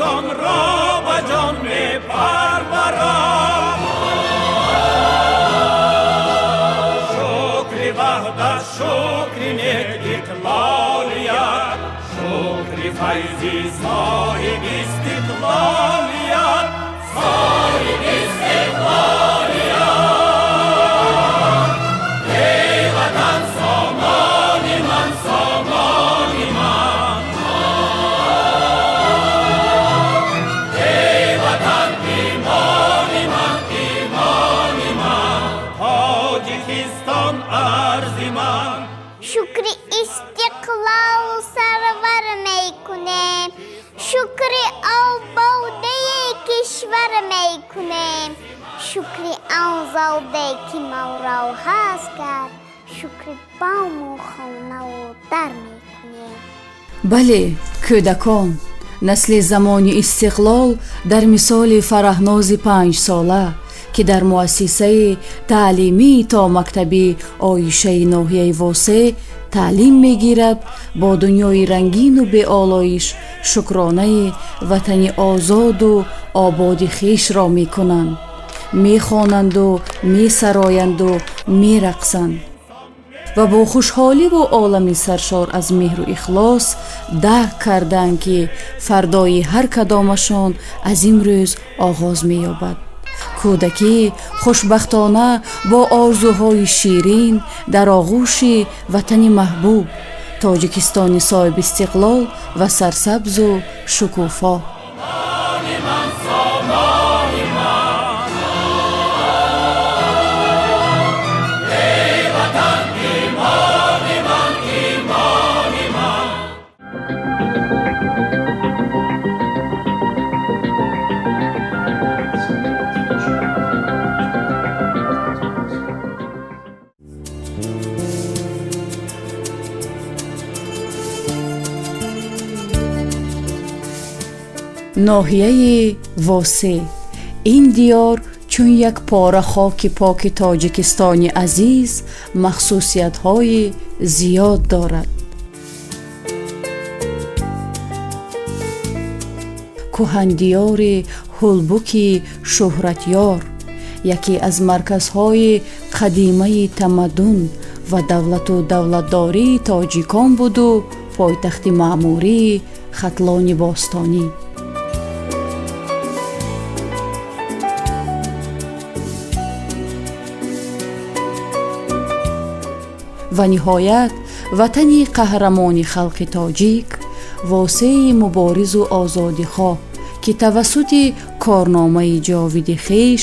Тоҷикистонро ба ҷон мепарварам. Шукри ваҳдат, шукри нек иқболият, шукри файзи соҳиби истиқлолият, соҳиби истиқлолият. Эй Ватан, сомони ман, сомони ман. Эй Ватан, имони ман, имони ман. Тоҷикистон арзи ман. Шукри истиқлолу сарвар мекунем, шукри ободии кишвар мекунем, шукри он зоде, ки моро ҳаст кард, шукри бому хонаву дар мекунем. Бале, кӯдакон, насли замони истиқлол дар мисоли Фараҳнози 5-сола, ки дар муассисаи таълимии томактабӣ Оишаи ноҳияи Восе таълим мегирад, бо дунёи рангину беолоиш шукронаи ватани озоду ободи хешро мекунанд, мехонанду месароянду мерақсанд ва бо хушҳоливу олами саршор аз меҳру ихлос дарк карданд, ки фардои ҳар кадомашон аз имрӯз оғоз меёбад. Кӯдакӣ хушбахтона бо орзуҳои ширин дар оғӯши ватани маҳбуб, Тоҷикистони соҳибистиқлол ва сарсабзу шукуфо. Сомони ман, сомони ман. Эй Ватан, имони ман, имони ман. Ноҳияи Восе, ин диёр чун як пора хоки поки Тоҷикистони азиз махсусиятҳои зиёд дорад. Кӯҳандиёри Ҳулбуки шӯҳратёр, яке аз марказҳои қадимаи тамаддун ва давлату давлатдории тоҷикон буду пойтахти маъмурии Хатлони бостонӣ. Ва ниҳоят, ватани қаҳрамони халқи тоҷик Восеи муборизу озодихоҳ, ки тавассути корномаи ҷовиди хеш,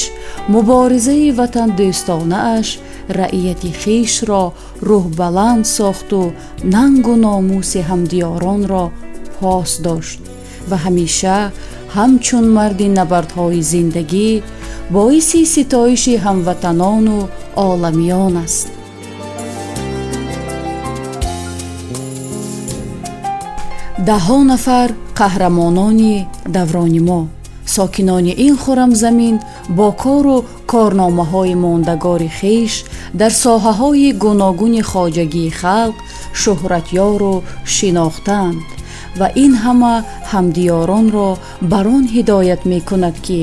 муборизаи ватандӯстонааш раияти хешро рӯҳбаланд сохту нангу номуси ҳамдиёронро пос дошт ва ҳамеша ҳамчун марди набардҳои зиндагӣ боиси ситоиши ҳамватанону оламиён аст. Даҳҳо нафар қаҳрамонони даврони мо, сокинони ин хуррамзамин, бо кору корномаҳои мондагори хеш дар соҳаҳои гуногуни хоҷагии халқ шӯҳратёру шинохтаанд ва ин ҳама ҳамдиёронро бар он ҳидоят мекунад, ки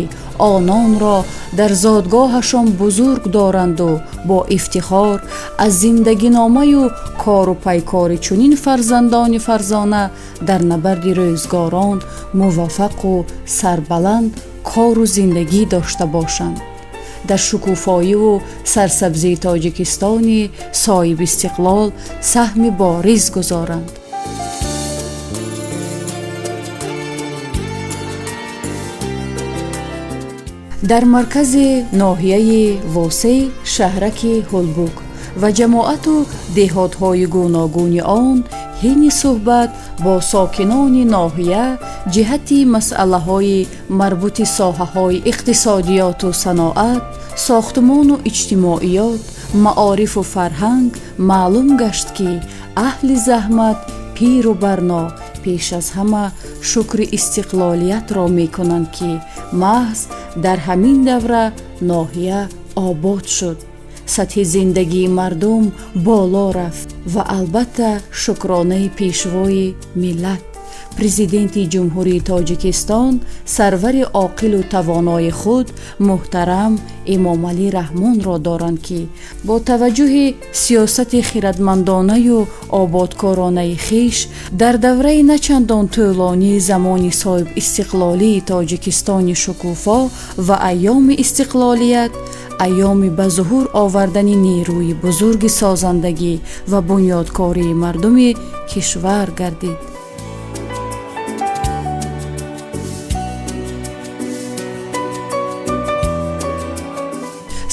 ононро дар зодгоҳашон бузург доранду бо ифтихор аз зиндагиномаю кору пайкори чунин фарзандони фарзона дар набарди рӯзгорон муваффақу сарбаланд кору зиндагӣ дошта бошанд, дар шукуфоиву сарсабзии Тоҷикистони соҳибистиқлол саҳми бориз гузоранд. Дар маркази ноҳияи Восей, шаҳраки Ҳулбук ва ҷамоату деҳотҳои гуногуни он ҳини суҳбат бо сокинони ноҳия ҷиҳати масъалаҳои марбути соҳаҳои иқтисодиёту саноат, сохтмону иҷтимоиёт, маорифу фарҳанг маълум гашт, ки аҳли заҳмат, пиру барно пеш аз ҳама шукри истиқлолиятро мекунанд, ки маҳз дар ҳамин давра ноҳия обод шуд, сатҳи зиндагии мардум боло рафт ва албатта шукронаи Пешвои миллат. Президенти Ҷумҳурии Тоҷикистон, сарвари оқилу тавонои худ муҳтарам Эмомалӣ Раҳмонро доранд, ки бо таваҷҷӯҳи сиёсати хиратмандонаю ободкоронаи хиш дар давраи начандон тӯлонии замони соҳибистиқлолии Тоҷикистони шукуфо ва айёми истиқлолият, айёми ба зуҳур овардани нерӯи бузурги созандагӣ ва бунёдкории мардуми кишвар гардид.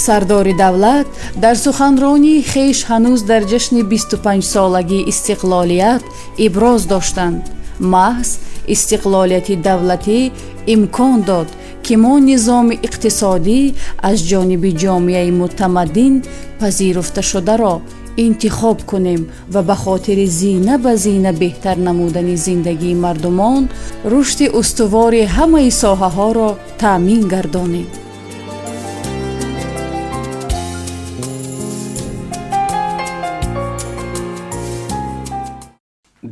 Сардори давлат дар суханронии хеш ҳанӯз дар ҷашни 25-солагии истиқлолият иброз доштанд: маҳз истиқлолияти давлатӣ имкон дод, ки мо низоми иқтисодӣ аз ҷониби ҷомеаи мутамаддин пазируфташударо интихоб кунем ва ба хотири зина ба зина беҳтар намудани зиндагии мардумон рушди устувори ҳамаи соҳаҳоро таъмин гардонем.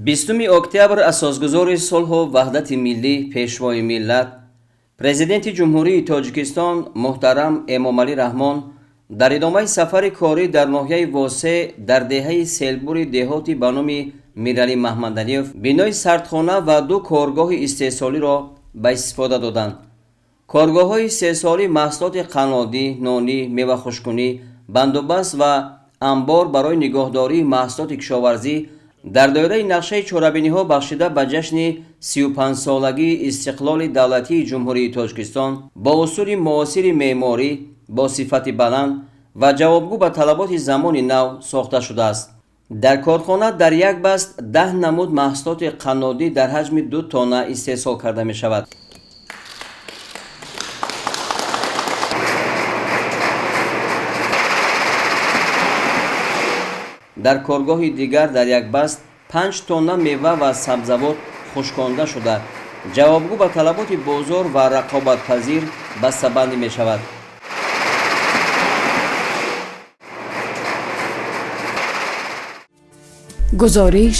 20 октябр асосгузори сулҳу ваҳдати миллӣ, Пешвои миллат, Президенти Ҷумҳурии Тоҷикистон муҳтарам Эмомалӣ Раҳмон дар идомаи сафари корӣ дар ноҳияи Восе, дар деҳаи Селбури деҳоти ба номи Миралӣ Маҳмадалиев бинои сардхона ва ду коргоҳи истеҳсолиро ба истифода доданд. Коргоҳҳои истеҳсолӣ маҳсулоти қаннодӣ, нонӣ, мевахушккунӣ, бандубаст ва амбор барои нигоҳдории маҳсулоти кишоварзӣ дар доираи нақшаи чорабиниҳо бахшида ба ҷашни 35-солагии истиқлоли давлатии Ҷумҳурии Тоҷикистон бо усули муосири меъморӣ, бо сифати баланд ва ҷавобгӯ ба талаботи замони нав сохта шудааст. Дар корхона дар як баст 10 намуд маҳсулоти қаннодӣ дар ҳаҷми 2 тонна истеҳсол карда мешавад. Дар коргоҳи дигар дар як баст 5 тонна мева ва сабзавот хушконда шуда, ҷавобгӯ ба талаботи бозор ва рақобатпазир бастабандӣ мешавад. Гузориш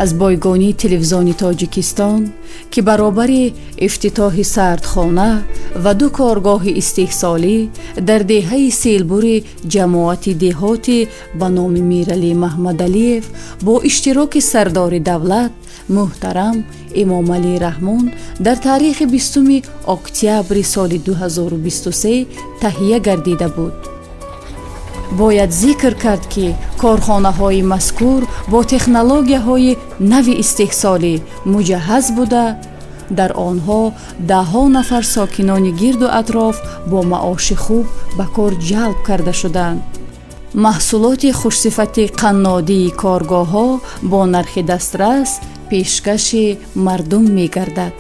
аз бойгонии Телевизиони Тоҷикистон, ки баробари ифтитоҳи сардхона ва ду коргоҳи истеҳсолӣ дар деҳаи Селбури ҷамоати деҳоти ба номи Миралӣ Маҳмадалиев бо иштироки сардори давлат муҳтарам Эмомалӣ Раҳмон дар таърихи 20 октябри соли 2023 таҳия гардида буд. Бояд зикр кард, ки корхонаҳои мазкур бо технологияҳои нави истеҳсолӣ муҷаҳҳаз буда, дар онҳо даҳҳо нафар сокинони гирду атроф бо маоши хуб ба кор ҷалб карда шуданд. Маҳсулоти хушсифати қаннодии коргоҳҳо бо нархи дастрас пешкаши мардум мегардад.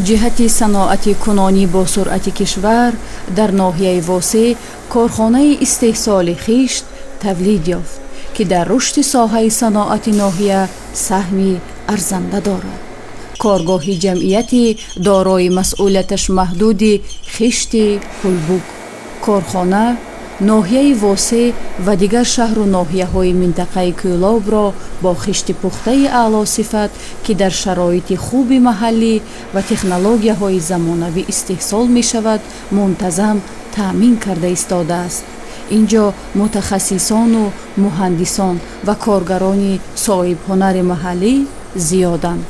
Ҷиҳати саноати кунонӣ бо суръати кишвар дар ноҳияи Восе корхонаи истеҳсоли хишт тавлид ёфт, ки дар рушди соҳаи саноати ноҳия саҳми арзанда дорад. Коргоҳи ҷамъияти дорои масъулияташ маҳдуди хишти Ҳулбук. Корхона ноҳияи Восе ва дигар шаҳру ноҳияҳои минтақаи Кӯлобро бо хишти пухтаи аълосифат, ки дар шароити хуби маҳаллӣ ва технологияҳои замонавӣ истеҳсол мешавад, мунтазам таъмин карда истодааст. Ин ҷо мутахассисону муҳандисон ва коргарони соҳибҳунари маҳаллӣ зиёданд.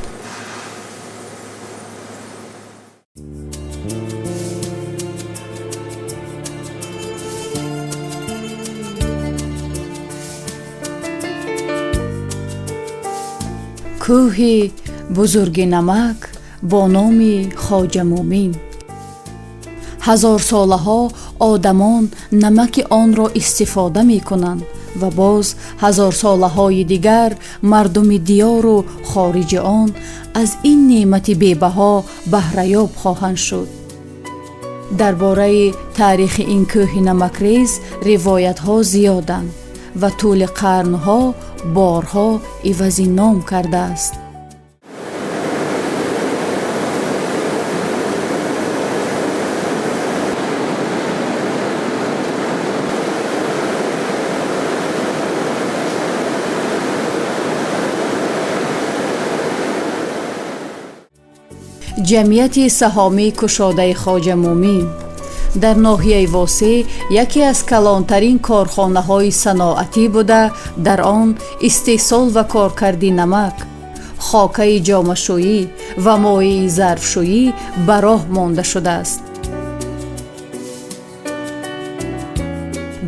Кӯҳи бузурги намак бо номи Хоҷа Мӯмин. Ҳазорсолаҳо одамон намаки онро истифода мекунанд ва боз ҳазорсолаҳои дигар мардуми диёру хориҷи он аз ин неъмати бебаҳо баҳраёб хоҳанд шуд. Дар бораи таърихи ин кӯҳи намакрез ривоятҳо зиёданд ва тӯли қарнҳо борҳо ивази ном кардааст. Ҷамъияти саҳомии кушодаи Хоҷа Мӯмин дар ноҳияи Восеъ яке аз калонтарин корхонаҳои саноатӣ буда, дар он истеҳсол ва коркарди намак, хокаи ҷомашӯӣ ва моеи зарфшӯӣ ба роҳ монда шудааст.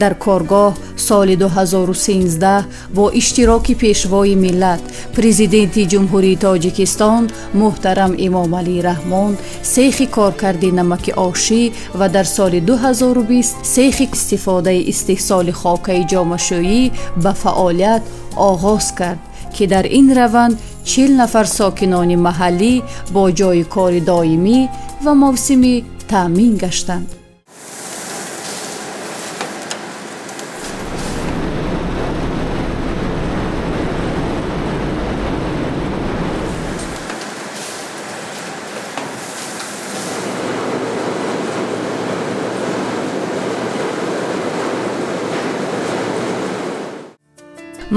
Дар коргоҳ соли 2013 бо иштироки Пешвои миллат, Президенти Ҷумҳурии Тоҷикистон муҳтарам Эмомалӣ Раҳмон сехи коркарди намаки ошӣ ва дар соли 2020 сехи истифодаи истеҳсоли хокаи ҷомашӯӣ ба фаъолият оғоз кард, ки дар ин раванд 40 нафар сокинони маҳаллӣ бо ҷойи кори доимӣ ва мавсимӣ таъмин гаштанд.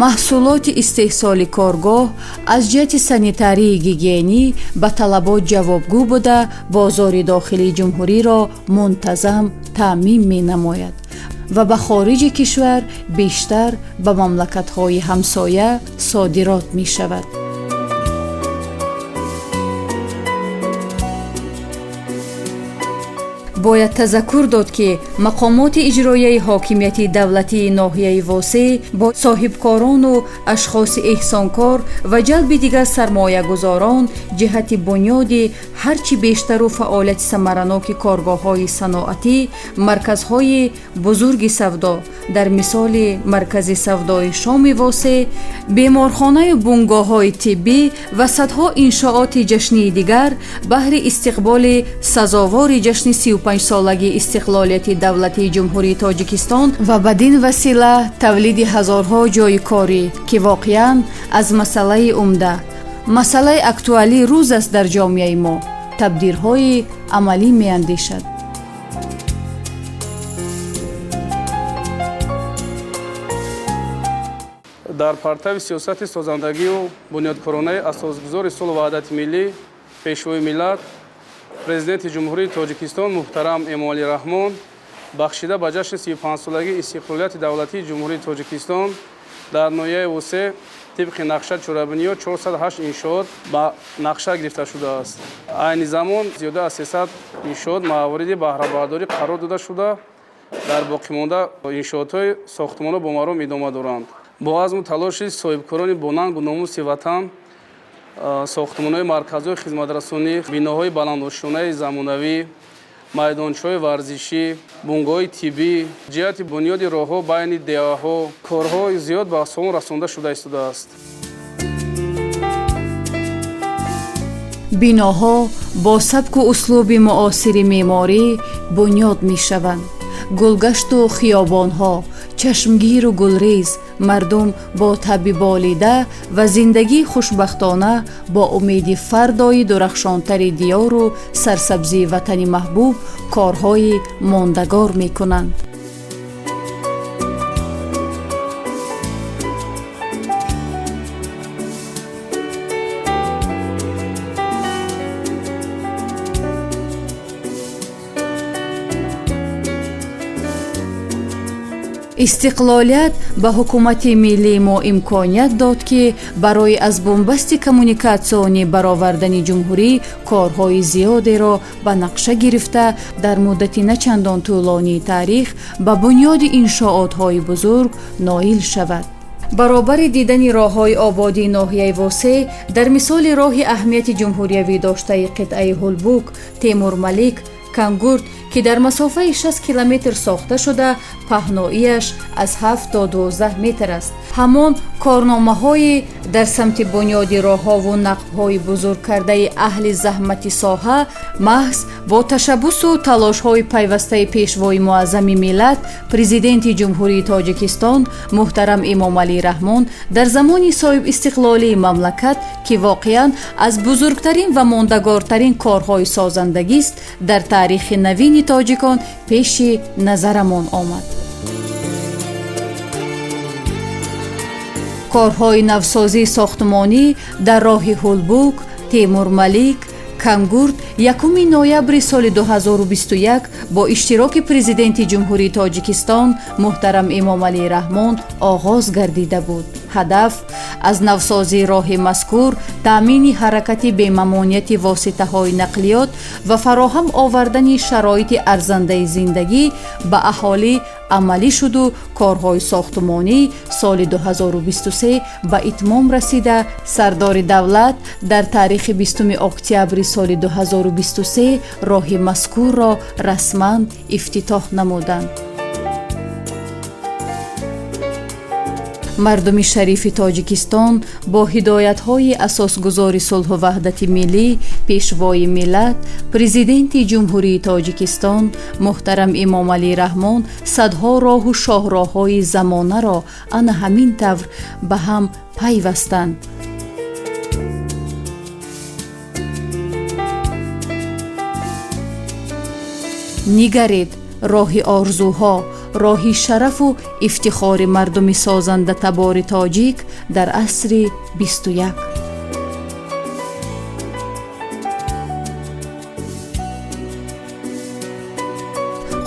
Маҳсулоти истеҳсоли коргоҳ аз ҷиҳати санитарии гигиенӣ ба талабот ҷавобгӯ буда, бозори дохилии ҷумҳуриро мунтазам таъмин менамояд ва ба хориҷи кишвар, бештар ба мамлакатҳои ҳамсоя, содирот мешавад. Бояд тазаккур дод, ки мақомоти иҷроияи ҳокимияти давлатии ноҳияи Восеъ бо соҳибкорону ашхоси эҳсонкор ва ҷалби дигар сармоягузорон ҷиҳати бунёди ҳарчи бештару фаъолияти самараноки коргоҳҳои саноатӣ, марказҳои бузурги савдо, дар мисоли маркази савдои Шоми Восеъ, беморхонаю бунгоҳҳои тиббӣ ва садҳо иншооти ҷашнии дигар баҳри истиқболи сазовори ҷашни 35-солагии истиқлолияти давлатии Ҷумҳурии Тоҷикистон ва бадин васила тавлиди ҳазорҳо ҷойи корӣ, ки воқеан аз масъалаи умда, масъалаи актуалии рӯз аст дар ҷомеаи мо, табдирҳои амалӣ меандешад. Дар партави сиёсати созандагию бунёдкоронаи асосгузори сулҳу ваҳдати миллӣ, Пешвои миллат, Президенти Ҷумҳурии Тоҷикистон муҳтарам Эмомалӣ Раҳмон, бахшида ба ҷашни 35-солагии истиқлолияти давлатии Ҷумҳурии Тоҷикистон, дар ноҳияи Восеъ тибқи нақша чорабиниҳо 408 иншоот ба нақша гирифта шудааст. Айни замон зиёда аз 300 иншоот мавриди баҳрабардорӣ қарор дода шуда, дар боқимонда иншоотҳои сохтмонҳо бо маром идома доранд. Бо азму талоши соҳибкорони бонангу номуси ватан, сохтмонҳои марказҳои хизматрасонӣ, биноҳои баландошёнаи замонавӣ, майдончаҳои варзишӣ, бунгоҳҳои тиббӣ, ҷиҳати бунёди роҳҳо байни деҳаҳо корҳои зиёд ба сомон расонда шуда истодааст. Биноҳо бо сабку услуби муосири меъморӣ бунёд мешаванд. Гулгашту хиёбонҳо чашмгиру гулрез, мардум бо табъи болида ва зиндагии хушбахтона бо умеди фардои дурахшонтари диёру сарсабзии ватани маҳбуб корҳои мондагор мекунанд. Истиқлолият ба ҳукумати миллии мо имконият дод, ки барои аз бунбасти коммуникатсионӣ баровардани ҷумҳурӣ корҳои зиёдеро ба нақша гирифта, дар муддати на чандон тӯлонии таърих ба бунёди иншоотҳои бузург ноил шавад. Баробари дидани роҳҳои ободии ноҳияи Восеъ, дар мисоли роҳи аҳамияти ҷумҳуриявӣ доштаи қитъаи Ҳулбук, Темурмалик, Кангурт, ки дар масофаи 6 километр сохта шуда, паҳноияш аз 7 то 12 метр аст. Ҳамон корномаҳои дар самти бунёди роҳҳову нақбҳои бузург кардаи аҳли заҳмати соҳа маҳз бо ташаббусу талошҳои пайвастаи Пешвои муаззами миллат, Президенти Ҷумҳурии Тоҷикистон муҳтарам Эмомалӣ Раҳмон дар замони соҳибистиқлолии мамлакат, ки воқеан аз бузургтарин ва мондагортарин корҳои созандагист дар таърихи навини тоҷикон, пеши назарамон омад. Корҳои навсозии сохтмонӣ дар роҳи Ҳулбук, Темурмалик, Кангурт 1 ноябри соли 2021 бо иштироки Президенти Ҷумҳурии Тоҷикистон муҳтарам Эмомалӣ Раҳмон оғоз гардида буд. Ҳадаф аз навсозии роҳи мазкур таъмини ҳаракати бемамонияти воситаҳои нақлиёт ва фароҳам овардани шароити арзандаи зиндагӣ ба аҳолӣ амалӣ шуду корҳои сохтмонӣ соли 2023 ба итмом расида, сардори давлат дар таърихи 20 октябри соли 2023 роҳи мазкурро расман ифтитоҳ намуданд. Мардуми шарифи Тоҷикистон бо ҳидоятҳои асосгузори сулҳу ваҳдати миллӣ, Пешвои миллат, Президенти Ҷумҳурии Тоҷикистон муҳтарам Эмомалӣ Раҳмон садҳо роҳу шоҳроҳҳои замонаро ана ҳамин тавр ба ҳам пайвастанд. Нигаред, роҳи орзуҳо, роҳи шарафу ифтихори мардуми созандатабори тоҷик дар асри 21.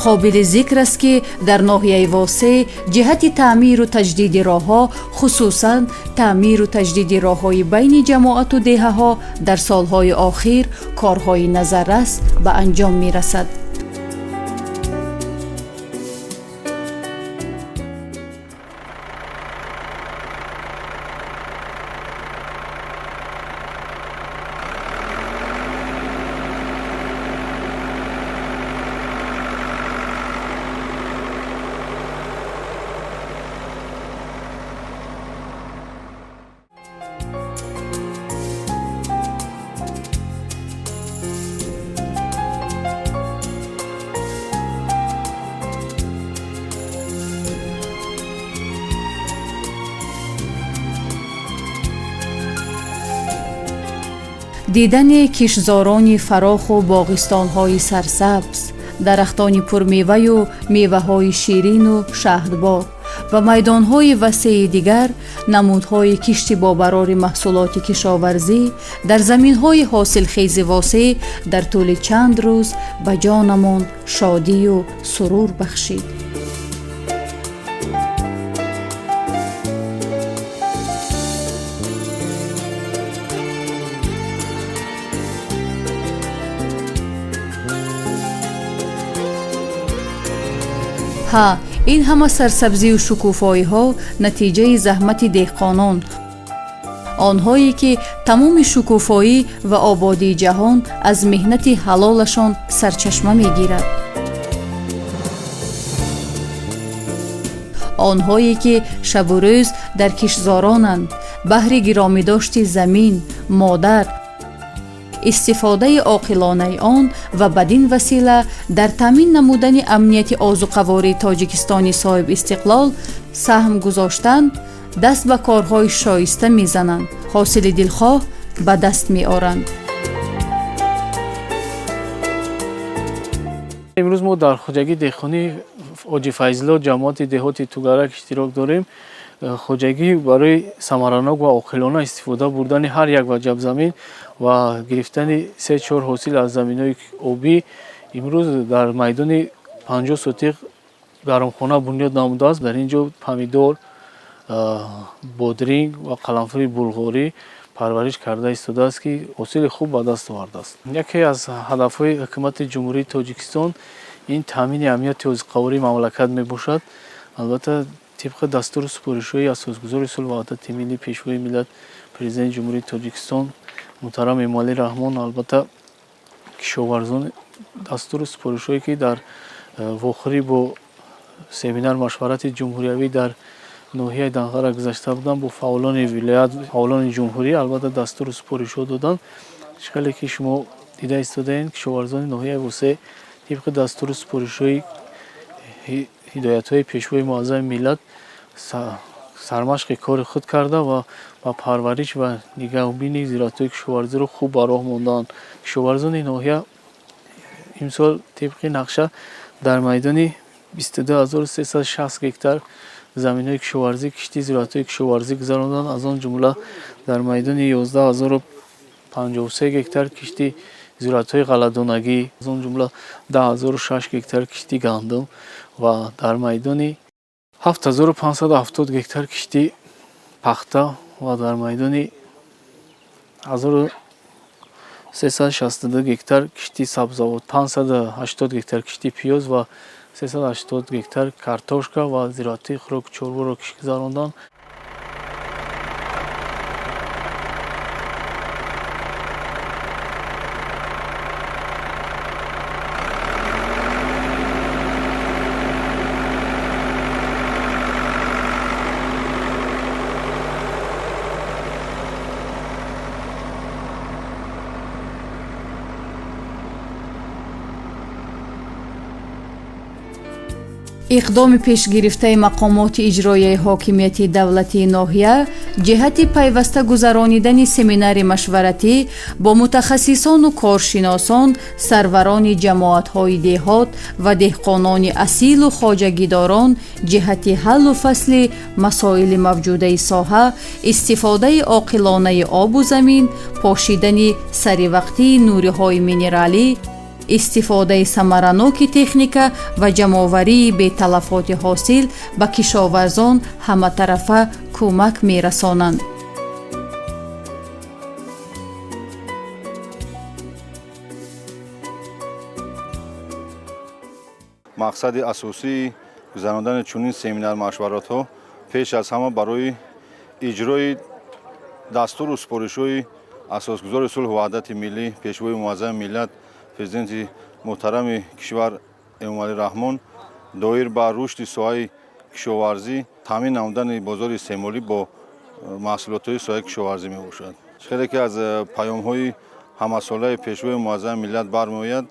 Қобили зикр аст, ки дар ноҳияи Восеъ ҷиҳати таъмиру таҷдиди роҳҳо, хусусан таъмиру таҷдиди роҳҳои байни ҷамоату деҳаҳо, дар солҳои охир корҳои назаррас ба анҷом мерасад. Дидани кишзорони фароху боғистонҳои сарсабз, дарахтони пурмеваю меваҳои ширину шаҳдбор ва майдонҳои васеи дигар намудҳои кишти бобарори маҳсулоти кишоварзӣ дар заминҳои ҳосилхези восеъ дар тӯли чанд рӯз ба ҷонамон шодию сурур бахшид. Ҳа, ин ҳама сарсабзию шукуфоиҳо натиҷаи заҳмати деҳқонон, онҳое ки тамоми шукуфоӣ ва ободии ҷаҳон аз меҳнати ҳалолашон сарчашма мегирад, онҳое ки шабу рӯз дар кишзоронанд баҳри гиромидошти замин модар, истифодаи оқилонаи он ва бадин васила дар таъмин намудани амнияти озуқавории Тоҷикистони соҳибистиқлол саҳм гузоштан, даст ба корҳои шоиста мезананд, ҳосили дилхоҳ ба даст меоранд. Имрӯз мо дар хоҷагии деҳқонии Ҳоҷи Файзулло, ҷамоати деҳоти Тугарак иштирок дорем. Хоҷагӣ барои самаранок ва оқилона истифода бурдани ҳар як ваҷаб замин ва гирифтани се-чор ҳосил аз заминҳои обӣ имрӯз дар майдони 50 сотиқ гармхона бунёд намудааст. Дар ин ҷо помидор, бодринг ва қаламфури булғорӣ парвариш карда истодааст, ки ҳосили хуб ба даст овардааст. Яке аз ҳадафҳои ҳукумати Ҷумҳурии Тоҷикистон ин таъмини амнияти озуқавории мамлакат мебошад. Албатта, Тибқи дастуру супоришҳои Асосгузори сулҳу ваҳдати миллӣ, Пешвои миллат, Президенти Ҷумҳурии Тоҷикистон муҳтарам Эмомалӣ Раҳмон, албатта, кишоварзон дастуру супоришҳое ки дар вохӯрӣ бо семинар машварати ҷумҳуриявӣ дар ноҳияи Данғара гузашта буданд, бо фаъолони вилоят, фаъолони ҷумҳурӣ, албатта, дастуру супоришҳо доданд. Чӣ хеле ки шумо дида истодаед, кишоварзони ноҳияи Восеъ тибқи дастуру супоришҳои ҳидоятҳои Пешвои муаззами миллат сармашқи кори худ карда ва ба парвариш ва нигаҳбонии зироатҳои кишоварзиро хуб ба роҳ мондаанд. Кишоварзони ноҳия имсол тибқи нақша дар майдони 22 360 гектар заминҳои кишоварзӣ кишти зироатҳои кишоварзӣ гузаронданд. Аз он ҷумла дар майдони 11 053 гектар кишти зироатҳои ғалладонагӣ, аз он ҷумла 10 006 гектар кишти гандум ва дар майдони 7570 гектар кишти пахта ва дар майдони 1362 гектар кишти сабзавот, 580 гектар кишти пиёз ва 380 гектар картошка ва зироатҳои хӯроку чорворо кишт гузаронданд. Иқдоми пешгирифтаи мақомоти иҷроияи ҳокимияти давлатии ноҳия ҷиҳати пайваста гузаронидани семинари машваратӣ бо мутахассисону коршиносон, сарварони ҷамоатҳои деҳот ва деҳқонони асилу хоҷагидорон ҷиҳати ҳаллу фасли масоили мавҷудаи соҳа, истифодаи оқилонаи обу замин, пошидани саривақтии нуриҳои минералӣ, истифодаи самараноки техника ва ҷамъоварии беталафоти ҳосил ба кишоварзон ҳаматарафа кӯмак мерасонанд. Мақсади асосии гузарондани чунин семинар машваратҳо пеш аз ҳама барои иҷрои дастуру супоришҳои Асосгузори сулҳу ваҳдати миллӣ, Пешвои муаззами миллат, Президенти муҳтарами кишвар Эмомалӣ Раҳмон доир ба рушди соҳаи кишоварзӣ, таъмин намудани бозори истеъмолӣ бо маҳсулотҳои соҳаи кишоварзӣ мебошад. Хеле ки аз паёмҳои ҳамасолаи Пешвои муаззами миллат бармеояд,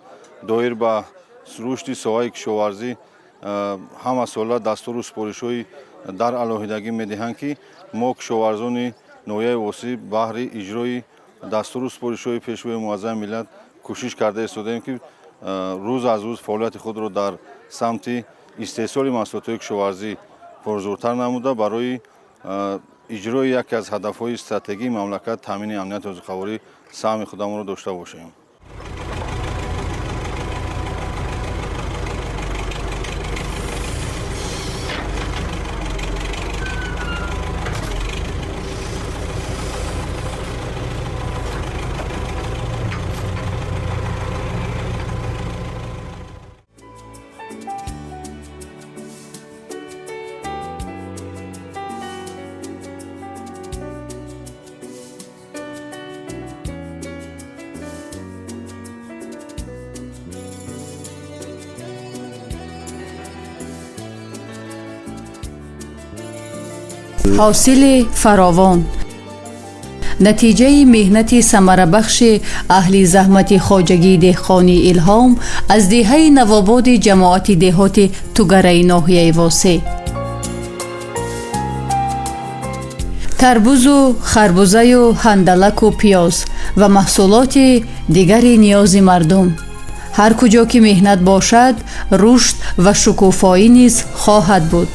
доир ба рушди соҳаи кишоварзӣ ҳамасола дастуру супоришҳои дар алоҳидагӣ медиҳанд, ки мо, кишоварзони ноҳияи Восеъ, баҳри иҷрои дастуру супоришҳои Пешвои муаззами миллат кӯшиш карда истодаем, ки рӯз аз рӯз фаъолияти худро дар самти истеҳсоли маҳсулотҳои кишоварзӣ пурзӯртар намуда, барои иҷрои яке аз ҳадафҳои стратегии мамлакат, таъмини амнияти озуқаворӣ, саҳми худамонро дошта бошем. Ҳосили фаровон натиҷаи меҳнати самарабахши аҳли заҳмати хоҷагии деҳқонии Илҳом аз деҳаи Навободи ҷамоати деҳоти Тугараи ноҳияи Восеъ. Тарбузу харбузаю ҳандалаку пиёз ва маҳсулоти дигари ниёзи мардум. Ҳар куҷо ки меҳнат бошад, рушд ва шукуфоӣ низ хоҳад буд.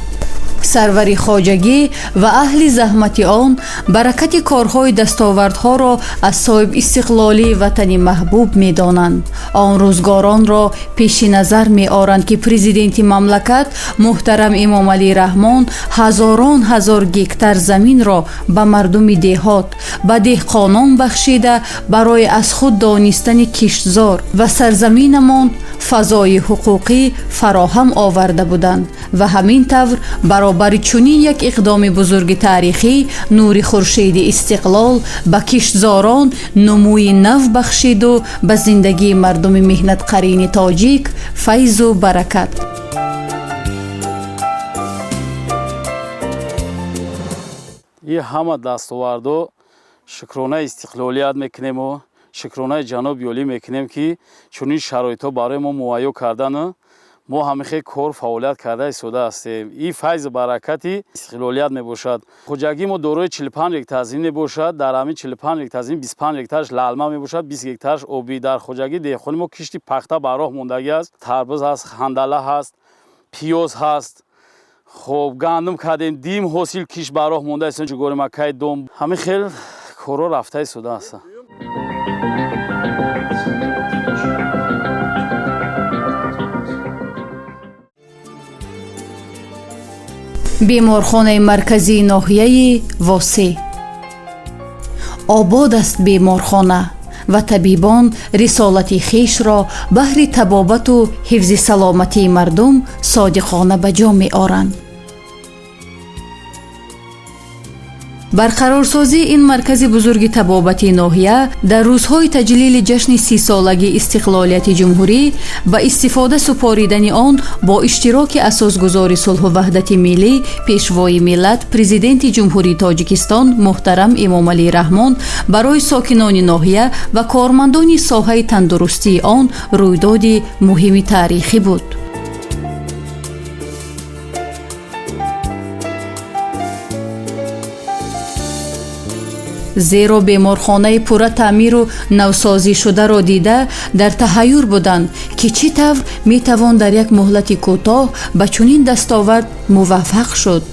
Сарвари хоҷагӣ ва аҳли заҳмати он баракати корҳои дастовардҳоро аз соҳибистиқлолии ватани маҳбуб медонанд. Он рӯзгоронро пеши назар меоранд, ки президенти мамлакат муҳтарам Эмомалӣ Раҳмон ҳазорон ҳазор гектар заминро ба мардуми деҳот, ба деҳқонон бахшида, барои аз худ донистани киштзор ва сарзаминамон фазои ҳуқуқӣ фароҳам оварда буданд ва ҳамин тавр баробар Баробари чунин як иқдоми бузурги таърихӣ нури хуршеди истиқлол ба киштзорон нумӯи нав бахшиду ба зиндагии мардуми меҳнатқарини тоҷик файзу баракат. И ҳама дастовардо шукронаи истиқлолият мекунему, шукронаи ҷаноби олӣ мекунем, ки чунин шароитҳо барои мо муҳайё кардану мо ҳамихел кор фаъолият карда истода ҳастем. И файзу баракати истиқлолият мебошад. Хоҷагии мо дорои 45 гектар замин мебошад. Дар ҳамин 45 гектар замин 25 гектараш лалма мебошад, 20 гектараш обӣ. Дар хоҷагии деҳқони мо кишти пахта ба роҳ мондагӣ аст, тарбуз ҳаст, хандала ҳаст, пиёз ҳаст. Хоб, гандум кардем, дим ҳосил кишт ба роҳ монда истода, ҷугори макаи дом. Ҳамин хел корҳо рафта истода ҳастанд. Беморхонаи марказии ноҳияи Восеъ. Обод аст беморхона ва табибон рисолати хешро баҳри табобату ҳифзи саломатии мардум содиқона ба ҷо меоранд. Барқарорсозии ин маркази бузурги табобати ноҳия дар рӯзҳои таҷлили ҷашни 30-солагии истиқлолияти ҷумҳурӣ ба истифода супоридани он бо иштироки асосгузори сулҳу ваҳдати миллӣ, пешвои миллат, президенти Ҷумҳурии Тоҷикистон муҳтарам Эмомалӣ Раҳмон барои сокинони ноҳия ва кормандони соҳаи тандурустии он рӯйдоди муҳими таърихӣ буд. Зеро беморхонаи пурра таъмиру навсозишударо дида дар таҳайюр буданд, ки чӣ тавр метавон дар як муҳлати кӯтоҳ ба чунин дастовард муваффақ шуд.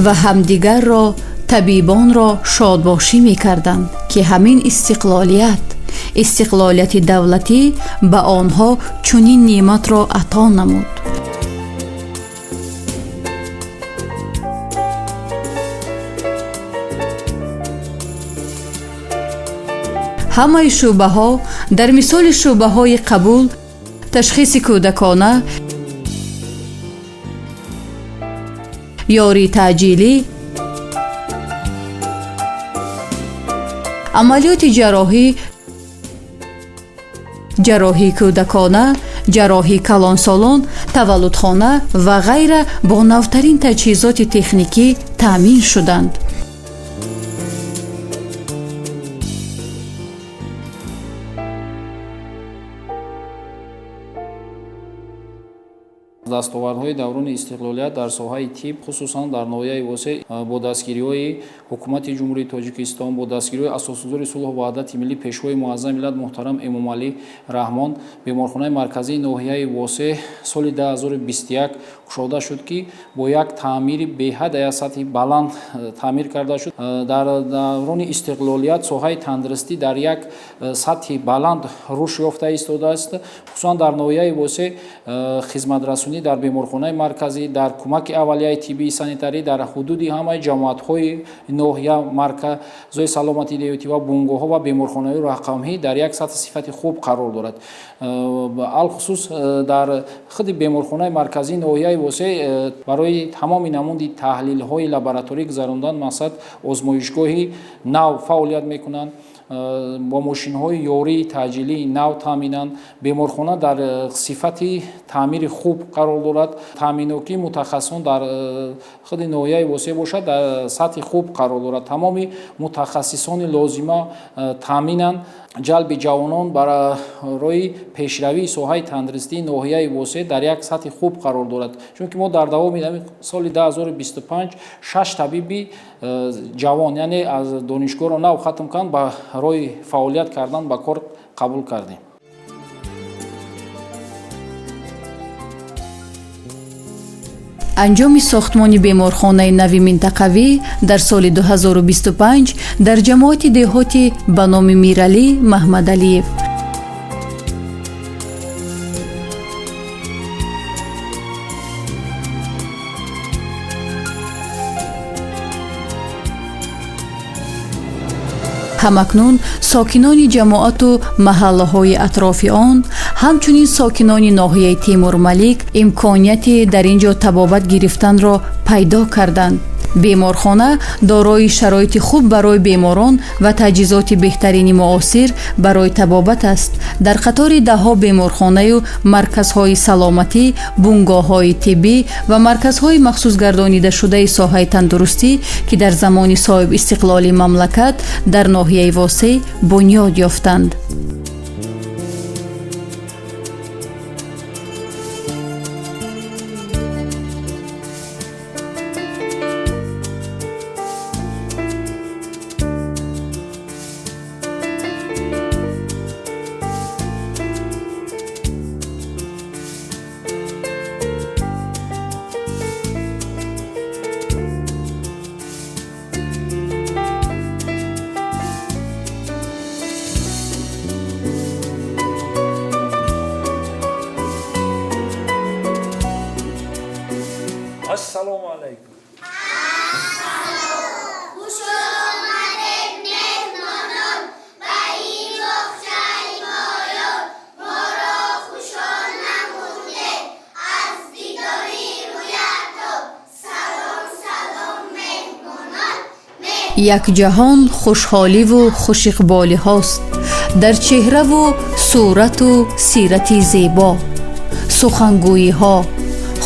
Ва ҳамдигарро, табибонро шодбошӣ мекарданд, ки ҳамин истиқлолият, истиқлолияти давлатӣ ба онҳо чунин неъматро ато намуд. Ҳамаи шӯъбаҳо дар мисоли шӯъбаҳои қабул, ташхиси кӯдакона, ёрии таъҷилӣ, амалиёти ҷарроҳӣ, ҷарроҳии кӯдакона, ҷарроҳии калонсолон, таваллудхона ва ғайра бо навтарин таҷҳизоти техникӣ таъмин шуданд. Дастовардҳои даврони истиқлолият дар соҳаи тиб, хусусан дар ноҳияи Восеъ, бо дастгириҳои ҳукумати Ҷумҳурии Тоҷикистон, бо дастгириҳои асосгузори сулҳу ваҳдати миллӣ, пешвои муаззами миллат муҳтарам Эмомалӣ Раҳмон, беморхонаи марказии ноҳияи Восеъ соли 2021 кушода шуд, ки бо як таъмири беҳад як сатҳи баланд таъмир карда шуд. Дар даврони истиқлолият соҳаи тандурустӣ дар як сатҳи баланд рушд ёфта истодааст. Хусусан дар ноҳияи Восеъ хизматрасонӣ дар беморхонаи марказӣ, дар кӯмаки аввалияи тиббии санитарӣ дар ҳудуди ҳамаи ҷамоатҳои ноҳия, марказҳои саломатии деҳотӣ ва бунгоҳҳо ва беморхонаҳои рақамӣ дар як сатҳи сифати хуб қарор дорад. Алхусус дар худи беморхонаи марказии ноҳияи Восеъ барои тамоми намуди таҳлилҳои лабораторӣ гузарондан мақсад озмоишгоҳи нав фаъолият мекунанд, бо мошинҳои ёрии таъҷилии нав таъминанд. Беморхона дар сифати таъмири хуб қарор дорад. Таъминокии мутахассисон дар худи ноҳияи Восеъ бошад дар сатҳи хуб қарор дорад. Тамоми мутахассисони лозима таъминанд. Ҷалби ҷавонон барои пешравии соҳаи тандурустии ноҳияи Восеъ дар як сатҳи хуб қарор дорад. Чунки мо дар давоми соли 2025 6 табиби ҷавон, яъне аз донишгоҳро нав хатм карданд, барои фаъолият кардан ба кор қабул кардем. Анҷоми сохтмони беморхонаи нави минтақавӣ дар соли 2025 дар ҷамоати деҳоти ба номи Миралӣ Маҳмадалиев. Ҳамакнун сокинони ҷамоату маҳаллаҳои атрофи он, ҳамчунин сокинони ноҳияи Темурмалик имконияти дар ин ҷо табобат гирифтанро пайдо карданд. Беморхона дорои шароити хуб барои беморон ва таҷҳизоти беҳтарини муосир барои табобат аст. Дар қатори даҳҳо беморхонаю марказҳои саломатӣ, бунгоҳҳои тиббӣ ва марказҳои махсусгардонидашудаи соҳаи тандурустӣ, ки дар замони соҳибистиқлоли мамлакат дар ноҳияи Восеъ бунёд ёфтанд. Ассалому алайкум. Хуш омадед, меҳмонон, ба ин боғчаи моён. Моро хушҳол намудед аз дидори рӯятон. Салом, салом, меҳмонон. Як ҷаҳон хушҳоливу хушиқболиҳост дар чеҳраву сурату сирати зебо, сухангӯиҳо,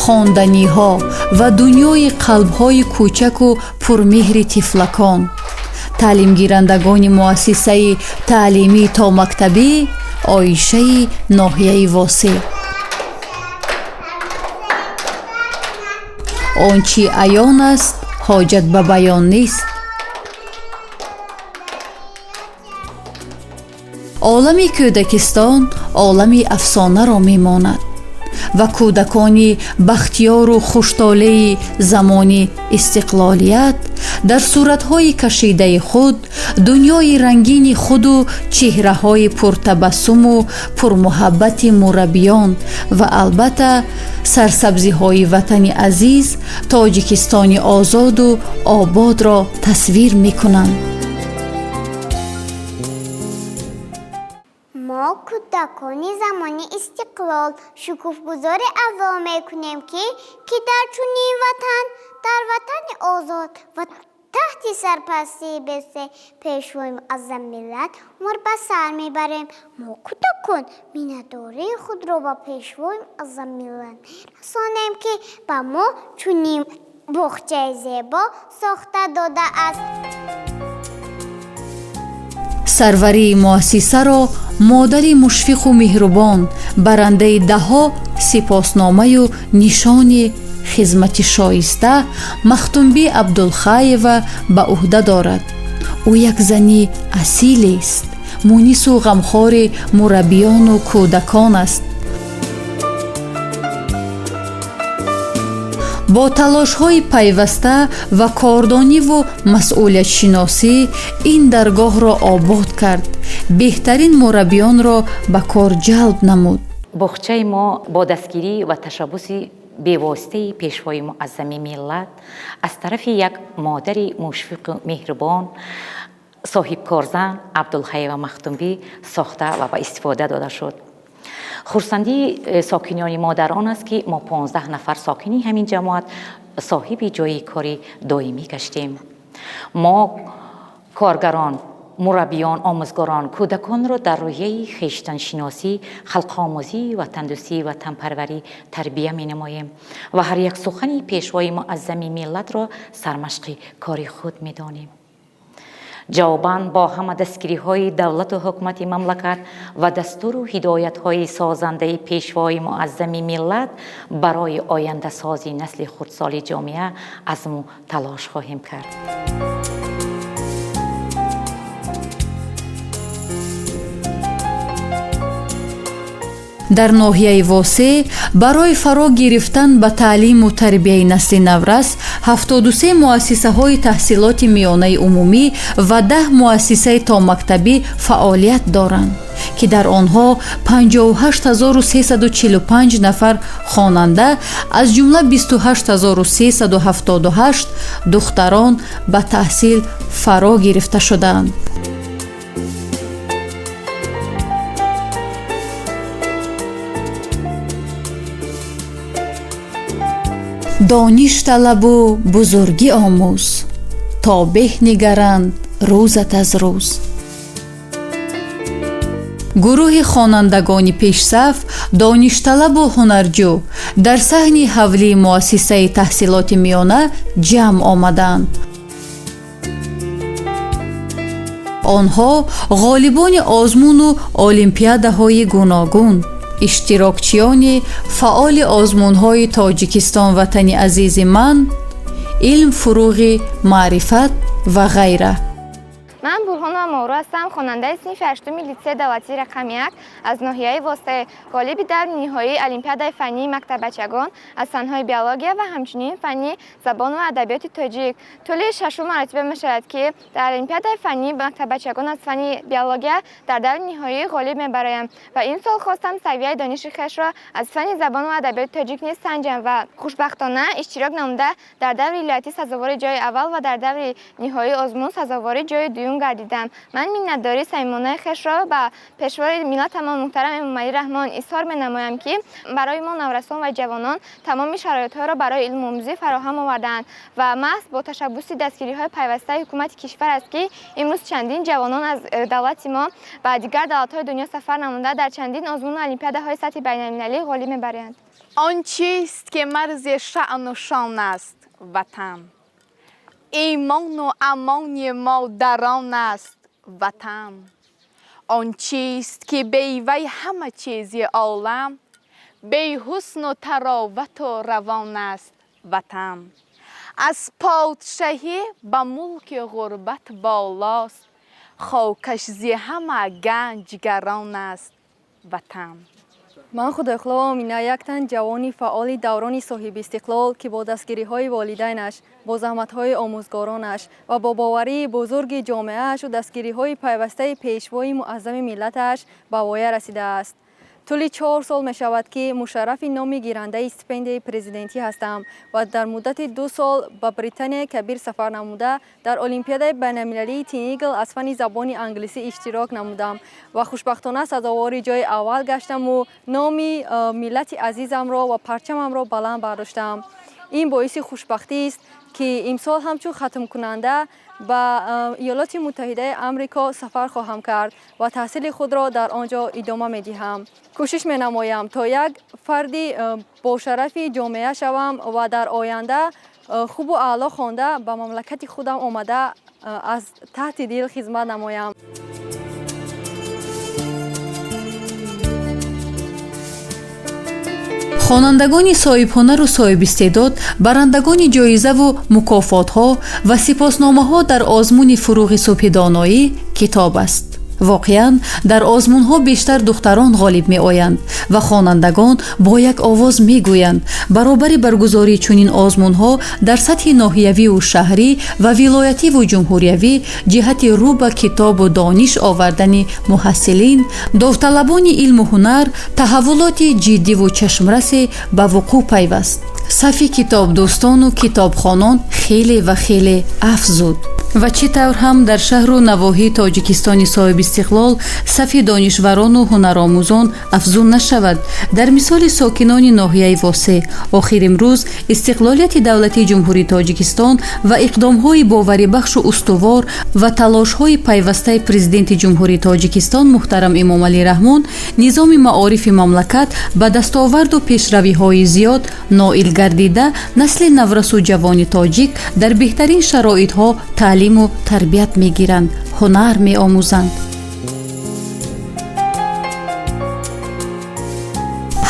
хонданиҳо ва дунёи қалбҳои кӯчаку пурмеҳри тифлакон. Таълимгирандагони муассисаи таълимии томактабӣ Оишаи ноҳияи Восеъ. Он чӣ аён аст, ҳоҷат ба баён нест. Олами кӯдакистон олами афсонаро мемонад ва кӯдакони бахтиёру хуштолеи замони истиқлолият дар суратҳои кашидаи худ дунёи рангини худу чеҳраҳои пуртабассуму пурмуҳаббати мураббиён ва албатта сарсабзиҳои ватани азиз Тоҷикистони озоду ободро тасвир мекунанд. Мо, кӯдакони замони истиқлол, шукуфгузори аввал мекунем, ки дар чунин ватан, дар ватани озод ва таҳти сарпарастии бесе Пешвои муаззам миллат умр ба сар мебарем. Мо, кӯдакон, миннатдории худро ба Пешвои муаззам миллат мерасонем, ки ба мо чунин боғчаи зебо сохта додааст. Сарварии муассисаро модари мушфиқу меҳрубон, барандаи даҳҳо сипосномаю нишони хизмати шоиста Махтумбӣ Абдулхаева ба ӯҳда дорад. Ӯ як зани асилест, мунису ғамхори мураббиёну кӯдакон аст. Бо талошҳои пайваста ва кордониву масъулиятшиносӣ ин даргоҳро обод кард, беҳтарин мураббиёнро ба кор ҷалб намуд. Боғчаи мо бо дастгирӣ ва ташаббуси бевоситаи Пешвои муаззами миллат аз тарафи як модари мушфиқу меҳрубон, соҳибкорзан Абдулҳаева Махтумбӣ сохта ва ба истифода дода шуд. Хурсандии сокинони мо дар он аст, ки мо 15 нафар сокини ҳамин ҷамоат соҳиби ҷойи кори доимӣ гаштем. Мо коргарон, мураббиён, омӯзгорон кӯдаконро дар рӯҳияи хештаншиносӣ, халқомӯзӣ, ватандӯстӣ ва ватанпарварӣ тарбия менамоем ва ҳар як сухани Пешвои муаззами миллатро сармашқи кори худ медонем. Ҷавобан бо ҳама дастгириҳои давлату ҳукумати мамлакат ва дастуру ҳидоятҳои созандаи Пешвои муаззами миллат барои ояндасози насли хурдсоли ҷомеа азму талош хоҳем кард. Дар ноҳияи Восеъ барои фаро гирифтан ба таълиму тарбияи насли наврас 73 муассисаҳои таҳсилоти миёнаи умумӣ ва 10 муассисаи томактабӣ фаъолият доранд, ки дар онҳо 58345 нафар хонанда, аз ҷумла 28378 духтарон ба таҳсил фаро гирифта шудаанд. Дониш талабу бузургӣ омӯз, то беҳ нигаранд рӯзат аз рӯз. Гурӯҳи хонандагони пешсаф, доништалабу ҳунарҷӯ дар саҳни ҳавлии муассисаи таҳсилоти миёна ҷамъ омаданд. Онҳо ғолибони озмуну олимпиадаҳои гуногун, иштирокчиёни фаъоли озмунҳои Тоҷикистон ватани азизи ман, илм фурӯғи маърифат ва ғайра. Ман Бурҳонова Моҳрӯ ҳастам, хонандаи синфи ҳаштуми литсеи давлатии рақами 1 аз ноҳияи Восеъ, ғолиби даври ниҳоии олимпиадаи фаннии мактаббачагон аз фанҳои биология ва ҳамчунин фанни забон ва адабиёти тоҷик. Тӯли шашум маротиба мешавад, ки дар олимпиадаи фаннии мактаббачагон аз фанни биология дар даври ниҳоӣ ғолиб мебароям ва ин сол хостам савияи дониши хешро аз фанни забон ва адабиёти тоҷик низ санҷам ва хушбахтона иштирок намуда дар даври вилоятӣ сазовори ҷои аввал ва дар даври ниҳоии озмун сазовори ҷои дуюм гардидам. Ман миннатдории самимонаи хешро ба пешвои миллатамон муҳтарам Эмомалӣ Раҳмон изҳор менамоям, ки барои мо наврасон ва ҷавонон тамоми шароитҳоро барои илмомӯзӣ фароҳам овардаанд ва маҳз бо ташаббуси дастгириҳои пайвастаи ҳукумати кишвар аст, ки имрӯз чандин ҷавонон аз давлати мо ба дигар давлатҳои дунё сафар намуда дар чандин озмуну олимпиадаҳои сатҳи байналмилалӣ ғолиб мебаранд. Он чист ки марзи шаъну шон аст ватан, имону амони модарон аст ватан. Он чист ки бевай ҳама чизи олам, беҳусну таровату равон аст ватан. Аз подшаҳӣ ба мулки ғурбат болост, хокаш зи ҳама ганҷ гарон аст ватан. Ман Худойқулова Омина, як тан ҷавони фаъоли даврони соҳибистиқлол, ки бо дастгириҳои волидайнаш, бо заҳматҳои омӯзгоронаш ва бо боварии бузурги ҷомеааш ва дастгириҳои пайвастаи пешвои муаззами миллаташ ба воя расидааст. Тӯли 4 сол мешавад, ки мушаррафи номи гирандаи стипендияи президентӣ ҳастам ва дар муддати 2 сол ба Британияи Кабир сафар намуда дар олимпиадаи байналмилалии Тинигл аз фанни забони англисӣ иштирок намудам ва хушбахтона сазовори ҷои аввал гаштаму номи миллати азизамро ва парчамамро баланд бардоштам. Ин боиси хушбахтист, ки имсол ҳамчун хатмкунанда ба Иёлоти Муттаҳидаи Амрико сафар хоҳам кард ва таҳсили худро дар он ҷо идома медиҳам. Кӯшиш менамоям то як фарди бошарафи ҷомеа шавам ва дар оянда хубу аъло хонда ба мамлакати худам омада аз таҳти дил хизмат намоям. Хонандагони соҳибҳунару соҳибистеъдод, барандагони ҷоизаву мукофотҳо ва сипосномаҳо дар озмуни фурӯғи субҳи доноӣ китоб аст. Воқеан, дар озмунҳо бештар духтарон ғолиб меоянд ва хонандагон бо як овоз мегӯянд: баробари баргузории чунин озмунҳо дар сатҳи ноҳиявиву шаҳрӣ ва вилоятиву ҷумҳуриявӣ ҷиҳати рӯ ба китобу дониш овардани муҳассилин, довталабони илму ҳунар таҳаввулоти ҷиддиву чашмрасе ба вуқӯъ пайваст. Сафи китобдӯстону китобхонон хеле ва хеле афзуд. Ва чӣ тавр ҳам дар шаҳру навоҳии Тоҷикистони соҳибистиқлол сафи донишварону ҳунаромӯзон афзун нашавад. Дар мисоли сокинони ноҳияи Восеъ, охир имрӯз истиқлолияти давлатии Ҷумҳурии Тоҷикистон ва иқдомҳои боварибахшу устувор ва талошҳои пайвастаи Президенти Ҷумҳурии Тоҷикистон муҳтарам Эмомалӣ Раҳмон низоми маорифи мамлакат ба дастоварду пешравиҳои зиёд ноил гардида, насли наврасу ҷавони тоҷик дар беҳтарин шароитҳо таълиму тарбият мегиранд, ҳунар меомӯзанд.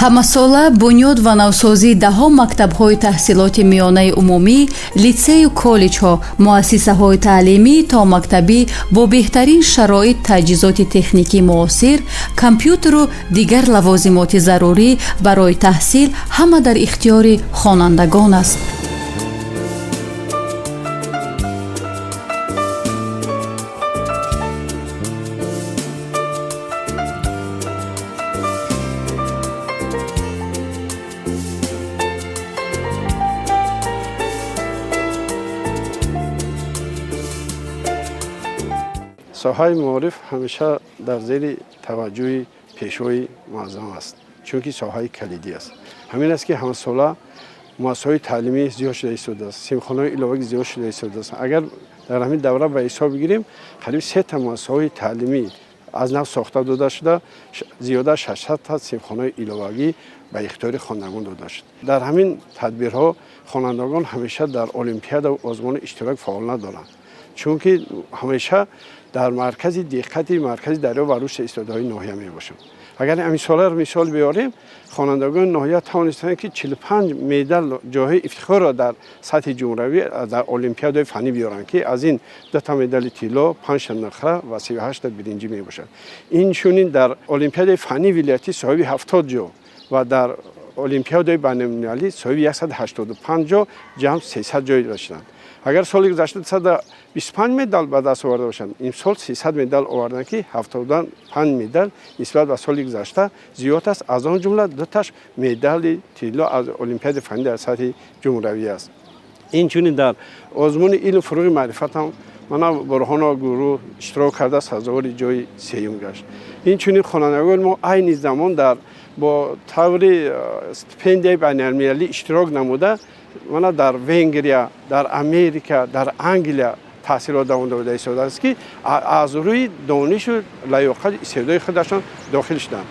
Ҳамасола бунёд ва навсозии даҳо мактабҳои таҳсилоти миёнаи умумӣ, литсею коллеҷҳо, муассисаҳои таълимии томактабӣ бо беҳтарин шароит, таҷҳизоти техникии муосир, компютеру дигар лавозимоти зарурӣ барои таҳсил ҳама дар ихтиёри хонандагон аст. Соҳаи маориф ҳамеша дар зери таваҷҷӯҳи пешвои муаззам аст, чунки соҳаи калидӣ аст. Ҳамин аст, ки ҳамасола Муассисаҳои таълимӣ зиёд шуда истодааст, синфхонаҳои иловагӣ зиёд шуда истодааст. Агар дар ҳамин давра ба ҳисоб бигирем, қариб сета муассисаҳои таълимӣ аз нав сохта дода шуда, зиёда аз 600 та синфхонаи иловагӣ ба ихтиёри хонандагон дода шуд. Дар ҳамин тадбирҳо хонандагон ҳамеша дар олимпиадаву озмуни иштирок фаъолона доранд, чунки ҳамеша дар маркази диққати маркази дарёфт ва рушди истеъдодҳои ноҳия мебошанд. Агар ҳамин мисол биёрем, хонандагони ноҳия тавонистанд, ки 45 медал, ҷойҳои ифтихорро дар сатҳи ҷумҳуравӣ дар олимпиадаи фаннӣ биёранд, ки аз ин дута медали тилло, панҷта нуқра ва 38та биринҷӣ мебошад. Инчунин дар олимпиадаи фаннии вилоятӣ соҳиби 70 ҷо ва дар олимпиадаи байналмилалӣ соҳиби 185 ҷо, ҷамъ 300 ҷой доштанд. Агар соли гузашта 125 медал ба даст оварда бошанд, имсол 300 медал оварданд, ки 75 медал нисбат ба соли гузашта зиёд аст. Аз он ҷумла дуташ медали тилло аз олимпиадаи фаннӣ дар сатҳи ҷумҳуравӣ аст. Инчунин дар озмуни илм, фурӯғи маърифат ҳам мана Бурҳонова гурӯҳ иштирок карда, сазовори ҷои сеюм гашт. Инчунин хонандагони мо айни замон дар бо таври стипендияи байналмилалӣ иштирок намуда, мана дар Венгрия, дар Америка, дар Англия таҳсилот давом дода истодааст, ки аз рӯи донишу лаёқати истеъдоди худашон дохил шуданд.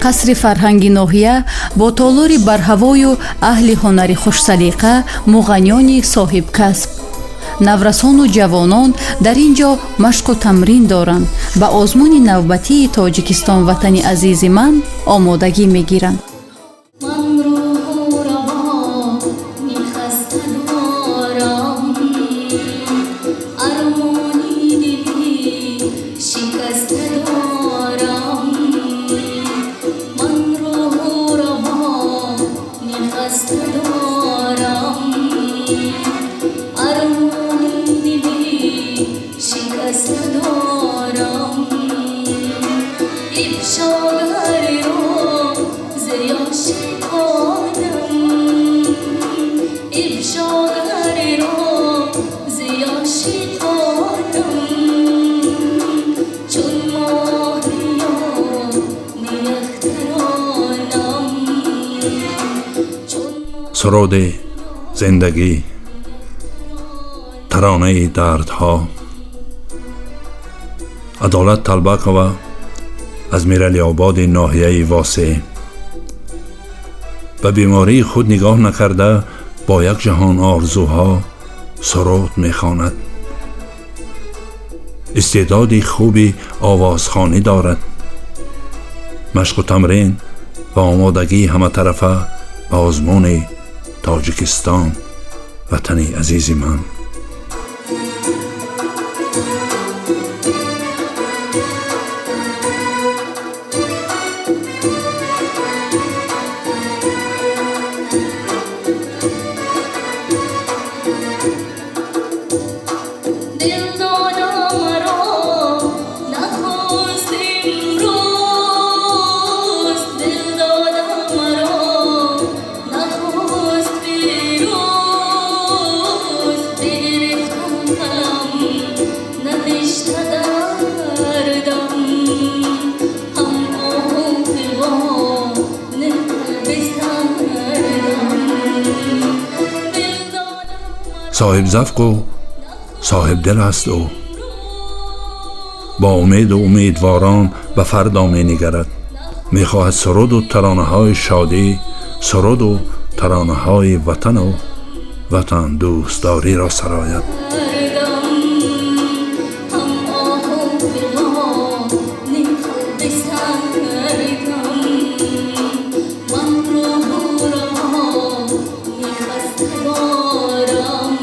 Қасри фарҳанги ноҳия бо толори барҳавою аҳли ҳунари хушсалиқа, муғанниёни соҳибкасб. Наврасону ҷавонон дар ин ҷо машқу тамрин доранд, ба озмуни навбатии «Тоҷикистон ватани азизи ман» омодагӣ мегиранд. Ман рӯҳу равони хаста дорам, армони дили шикаста дорам. Ман рӯҳу равони хаста дорам, армони дили шикаста дорам. Ифшогари рози ошиқонам, ифшогари рози ошиқонам, чун моҳиёни ахтаронам. Суруди зиндагӣ, таронаи дардҳо. Адолат Талбакова аз Миралиободи ноҳияи Восеъ ба бемории худ нигоҳ накарда, бо як ҷаҳон орзуҳо суруд мехонад. Истеъдоди хуби овозхонӣ дорад. Машқу тамрин ва омодагии ҳаматарафа ба озмуни «Тоҷикистон ватани азизи ман». Дил додам ро нахост имрӯз, дил додам ро нахост фирӯз. Бигирифтам қалам, навишта дардам, ҳам оҳу фиғони қалби сардам. Дил додам Соҳибзавқу соҳибдил аст ӯ. Бо умеду умедворон ба фардо менигарад. Мехоҳад суруду таронаҳои шодӣ, суруду таронаҳои ватану ватандӯстдориро сарояд. Сардам, ҳам оҳу фиғони қалби сардам. Ман рӯҳу равони хаста дорам,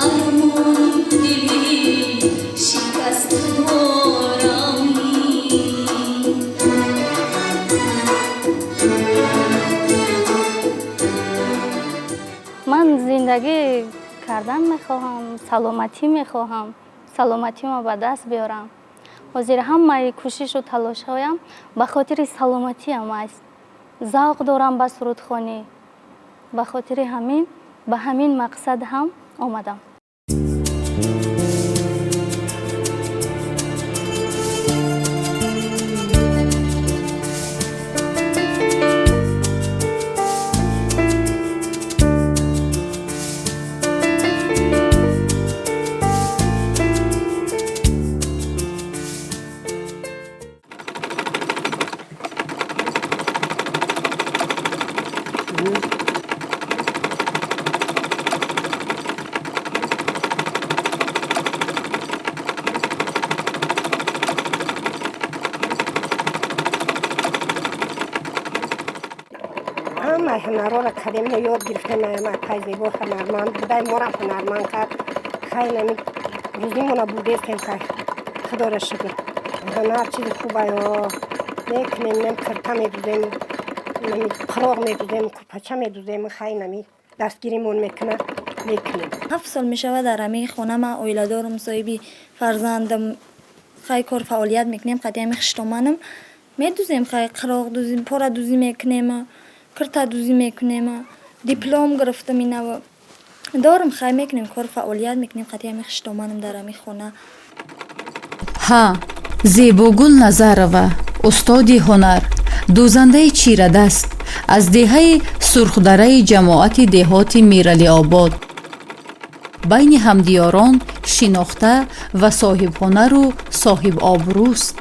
армони дили шикаста дорам. Ман зиндагӣ кардан мехоҳам, саломатӣ мехоҳам, саломатиро ба даст биёрам. Ҳозир ҳамаи кӯшишу талошҳоям ба хотири саломатиам аст. Завқ дорам ба сурудхонӣ, ба хотири ҳамин ба ҳамин мақсад ҳам омадам. Хай, ҳунарҳоро кардем, ёд гирифтем. Апай Зебо ҳунарманд будай, морам ҳунарманд кард. Хай, нами рӯзимона бурдестем. Хай, худоро шукр, ҳунар чизи хубаё мекунем. Нем кирта медузем, қироқ медузем, кӯпача медузем. Хай, нами дастгиримон мекунад, мекунем. 7 сол мешавад, дар ҳамин хона ман оиладорам, соҳиби фарзандам. Хай, кор фаъолият мекунем. Қади ҳами хиштоманам медузем. Хай, қироқ дузӣ, порадузӣ мекунем, киртадузӣ мекунем. Диплом гирифтам, инав дорам. Хай, мекунем, кор фаъолият мекунем. Қади ҳами хиштоманам дар ҳамин хона. Ҳа, Зебогул Назарова, устоди ҳунар, дӯзандаи чирадаст аз деҳаи Сурхдараи ҷамоати деҳоти Миралиобод, байни ҳамдиёрон шинохта ва соҳибҳунару соҳибобрӯст.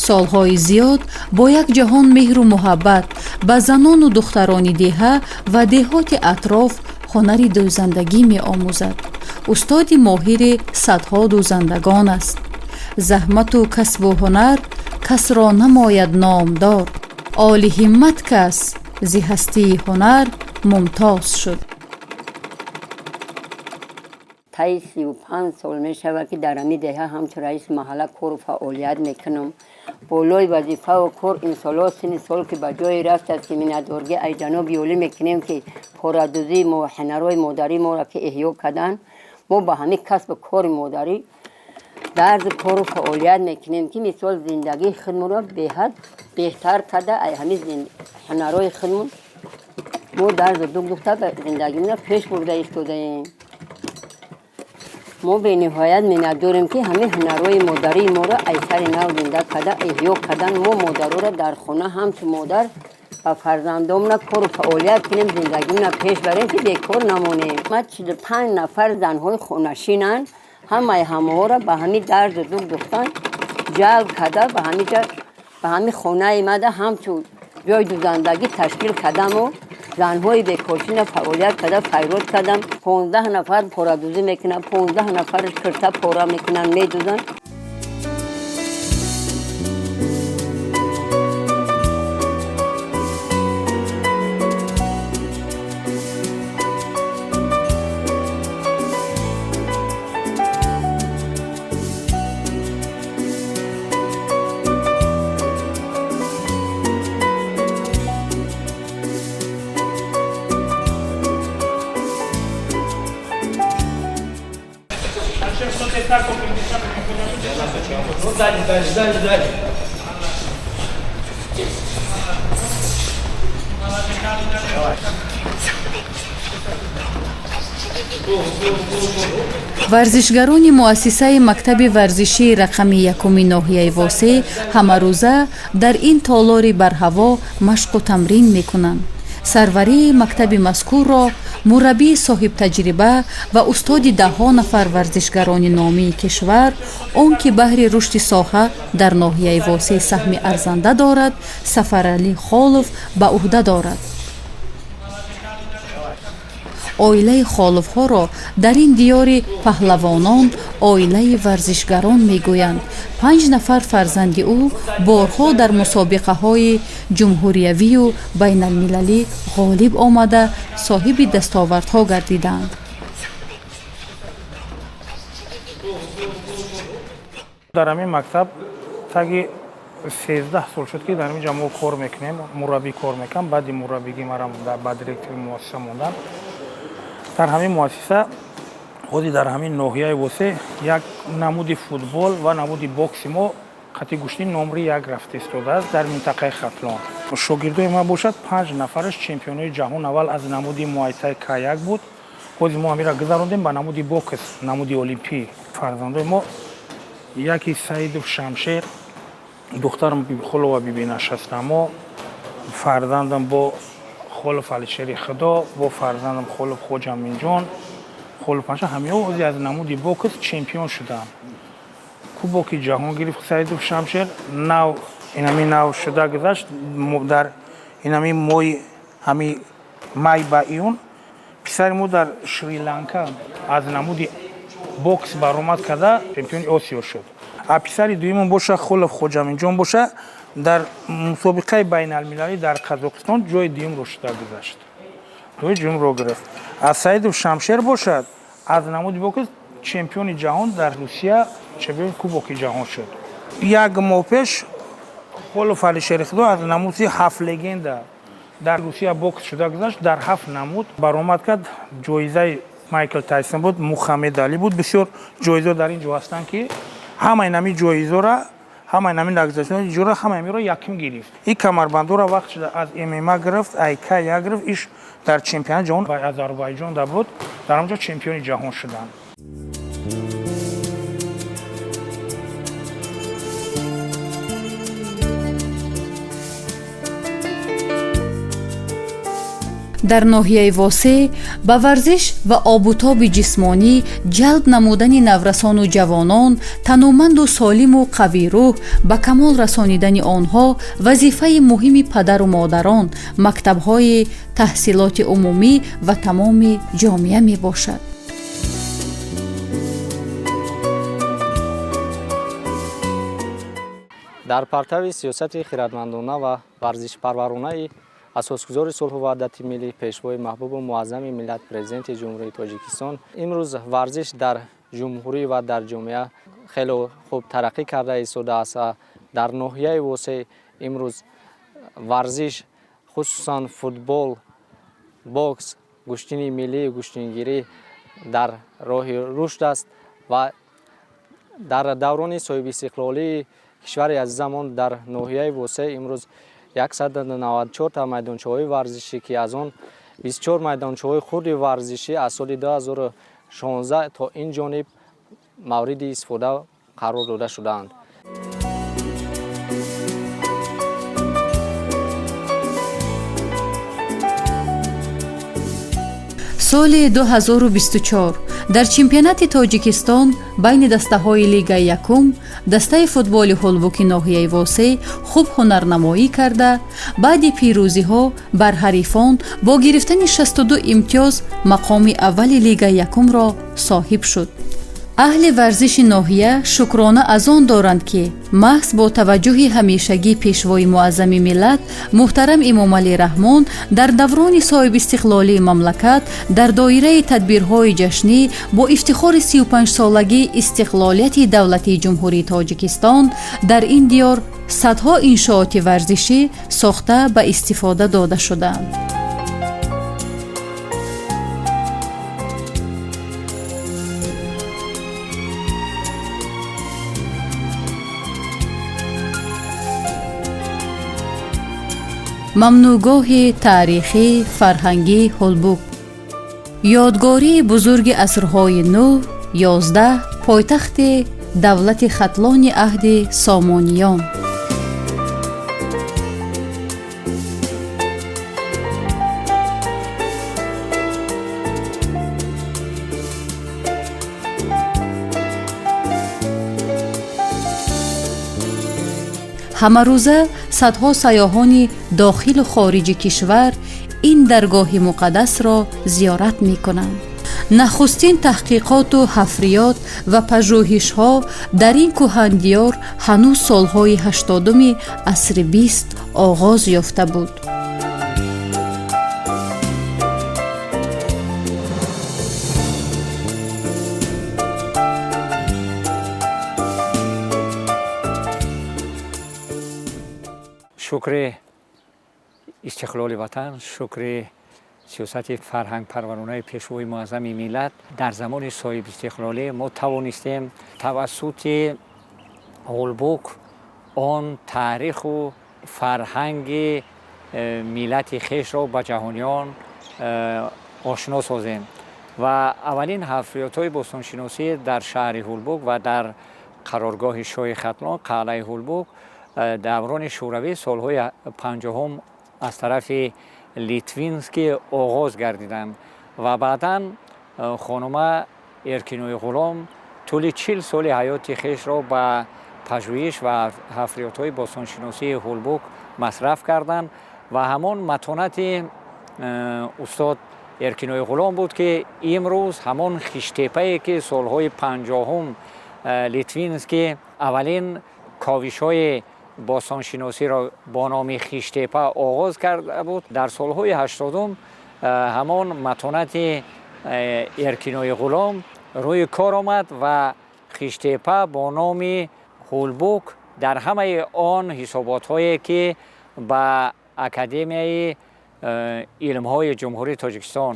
Солҳои зиёд бо як ҷаҳон меҳру муҳаббат ба занону духтарони деҳа ва деҳоти атроф ҳунари дӯзандагӣ меомӯзад. Устоди моҳири садҳо дӯзандагон аст. Заҳмату касбу ҳунар касро намояд номдор. Олиҳиммат кас зи ҳастии ҳунар мумтоз шуд. Таи 35 сол мешавад, ки дар ҳамин деҳа ҳамчун раиси маҳалла кору фаъолият мекунам. Болои вазифаву кор инсолҳо, синни сол ки ба ҷое рафтааст, ки миннатдоргӣ аз ҷаноби олӣ мекунем, ки порадӯзии мо, ҳунарҳои модарии моро ки эҳё карданд. Мо ба ҳамин касбу кори модарӣ дарзи кору фаъолият мекунем, ки мисол зиндагии худмонро беҳад беҳтар карда, ай ҳамин ҳунарҳои худмон мо дарзу дук духта зиндагимонро пеш бурда истодаем. Мо бениҳоят миннатдорем, ки ҳамин ҳунарҳои модарии моро аз сари нав зинда карда, эҳё кардан. Мо модароро дар хона ҳамчун модар ба фарзандомона кору фаъолият кунем, зиндагимона пеш барем, ки бекор намонем. Ма 45 нафар занҳои хонашинанд. Ҳамаи ҳамаҳоро ба ҳамин дарзу дук духтан ҷалб карда, ба ҳамиҷа, ба ҳамин хонаи мада ҳамчун ҷои дузандагӣ ташкил кардаму занҳои бекоршина фаъолият карда файрод кардам. 15 нафар порадӯзӣ мекунанд, 15 нафарш кирта пора мекунанд, медӯзанд. Дальше, дальше, дальше, дальше. Варзишгарони муассисаи мактаби варзишии рақами якуми ноҳияи Восеъ ҳамарӯза дар ин толори барҳаво машқу тамрин мекунанд. Сарварии мактаби мазкурро мураббии соҳибтаҷриба ва устоди даҳҳо нафар варзишгарони номии кишвар, он ки баҳри рушди соҳа дар ноҳияи Восеъ саҳми арзанда дорад, Сафаралӣ Холов ба ӯҳда дорад. Оилаи Холовҳоро дар ин диёри паҳлавонон оилаи варзишгарон мегӯянд. Панҷ нафар фарзанди ӯ борҳо дар мусобиқаҳои ҷумҳуриявию байналмилалӣ ғолиб омада, соҳиби дастовардҳо гардиданд. Дар ҳамин мактаб таги 13 сол шуд, ки дар ҳамин ҷо мо кор мекунем. Мураббӣ кор мекунам. Баъди мураббигӣ марам ба директори муассиса мондам. Дар ҳамин муассиса ҳозир дар ҳамин ноҳияи Восеъ як намуди футбол ва намуди бокси мо қати гӯштӣ номри як рафта истодааст дар минтақаи Хатлон. Шогирдои ман бошад, панҷ нафараш чемпионои ҷаҳон, аввал аз намуди муайтай К1 буд. Ҳозир мо ҳамира гузарондем ба намуди бокс, намуди олимпӣ. Фарзандои мо яки Саидов Шамшер, духтарам Бибихолова Бибинаш ҳастамо, фарзандам бо Холов Алишери Худо, бо фарзандам Холов Хоҷаминҷон, Холов Панша, ҳамиҳо ҳозир аз намуди бокс чемпион шуданд. Кубоки ҷаҳон гирифт Саидов Шамшер. Нав инами нав шуда гузашт дар инами моҳи ҳами май ба июн. Писари мо дар Шри-Ланка аз намуди бокс баромад карда, чемпиони Осиё шуд. А писари дуюмон боша, Холов Хоҷаминҷон боша, Дар мусобиқаи байналмилалӣ дар Қазоқистон ҷои дуюмро шуда гузашт, ҷои дуюмро гирифт. Аз Саидов Шамшер бошад, аз намуди бокс чемпиони ҷаҳон дар Русия, чемпиони Кубоки ҷаҳон шуд. Як моҳ пеш Холов Алишери Худо аз намуди ҳафт легенда дар Русия бокс шуда гузашт, дар ҳафт намуд баромад кард. Ҷоизаи Майкл Тайсон буд, Мухаммед Али буд. Бисёр ҷоизо дар ин ҷо ҳастанд, ки ҳамаи нами ҷоизора, ҳамаи нами нагзаштаҷора, ҳамаи амиро якум гирифт. Ин камарбандора вақт шуда аз ММА гирифт, айка як гирифт. Иш дар чемпионати ҷаҳон ба Озарбойҷон да буд, дар он ҷо чемпиони ҷаҳон шуданд. Дар ноҳияи Восеъ ба варзиш ва обутоби ҷисмонӣ ҷалб намудани наврасону ҷавонон, тануманду солиму қавирӯҳ ба камол расонидани онҳо вазифаи муҳими падару модарон, мактабҳои таҳсилоти умумӣ ва тамоми ҷомеа мебошад. Дар партави сиёсати хиратмандона ва варзишпарваронаи асосгузори сулҳу ваҳдати миллӣ, пешвои маҳбубу муаззами миллат, Президенти Ҷумҳурии Тоҷикистон, имрӯз варзиш дар ҷумҳурӣ ва дар ҷомеа хеле хуб тараққӣ карда истодааст. Дар ноҳияи Восеъ имрӯз варзиш, хусусан футбол, бокс, гӯштини миллӣ, гӯштингирӣ дар роҳи рушд аст ва дар даврони соҳибистиқлолии кишвари азизамон дар ноҳияи Восеъ имрӯз 194 та майдончаҳои варзишӣ, ки аз он 24 майдончаҳои хурди варзишӣ аз соли 2016 то ин ҷониб мавриди истифода қарор дода шудаанд. Соли 2024 дар чемпионати Тоҷикистон байни дастаҳои лигаи якум дастаи футболи ҳулбуки ноҳияи Восеъ хуб ҳунарнамоӣ карда, баъди пирӯзиҳо бар ҳарифон бо гирифтани 62 имтиёз мақоми аввали лигаи якумро соҳиб шуд. Аҳли варзиши ноҳия шукрона аз он доранд, ки маҳз бо таваҷҷӯҳи ҳамешагии пешвои муаззами миллат муҳтарам Эмомалӣ Раҳмон дар даврони соҳибистиқлолии мамлакат дар доираи тадбирҳои ҷашнӣ бо ифтихори 35-солагии истиқлолияти давлатии Ҷумҳурии Тоҷикистон дар ин диёр садҳо иншооти варзишӣ сохта ба истифода дода шудаанд. Мамнӯъгоҳи таърихӣ фарҳангӣ Ҳулбук, ёдгории бузурги асрҳои 9, 11, пойтахти давлати Хатлони аҳди Сомониён. Ҳамарӯза садҳо сайёҳони дохилу хориҷи кишвар ин даргоҳи муқаддасро зиёрат мекунанд. Нахустин таҳқиқоту ҳафриёт ва пажӯҳишҳо дар ин кӯҳандиёр ҳанӯз солҳои 80-уми асри 20 оғоз ёфта буд. Шукри истиқлоли ватан, шукри сиёсати фарҳангпарваронаи пешвои муаззами миллат, дар замони соҳибистиқлолӣ мо тавонистем тавассути Ҳулбук он таъриху фарҳанги миллати хешро ба ҷаҳониён ошно созем ва аввалин ҳафриётҳои бостоншиносӣ дар шаҳри Ҳулбук ва дар қароргоҳи шоҳи Хатлон, қалъаи Ҳулбук, даврони шӯравӣ солҳои 50-ум аз тарафи Литвинский оғоз гардиданд ва баъдан хонума Эркинои Ғулом тӯли 40 соли ҳаёти хешро ба пажӯҳиш ва ҳафриётҳои бостоншиносии Ҳулбук масраф карданд ва ҳамон матонати устод Эркинои Ғулом буд, ки имрӯз ҳамон хиштепае, ки солҳои 50-ум Литвинский аввалин ковишҳои бостоншиносиро бо номи Хиштепа оғоз карда буд. Дар солҳои 80-ум ҳамон матонати Эркинои Ғулом рӯи кор омад ва Хиштепа бо номи Ҳулбук дар ҳамаи он ҳисоботҳое, ки ба Академияи илмҳои Ҷумҳурии Тоҷикистон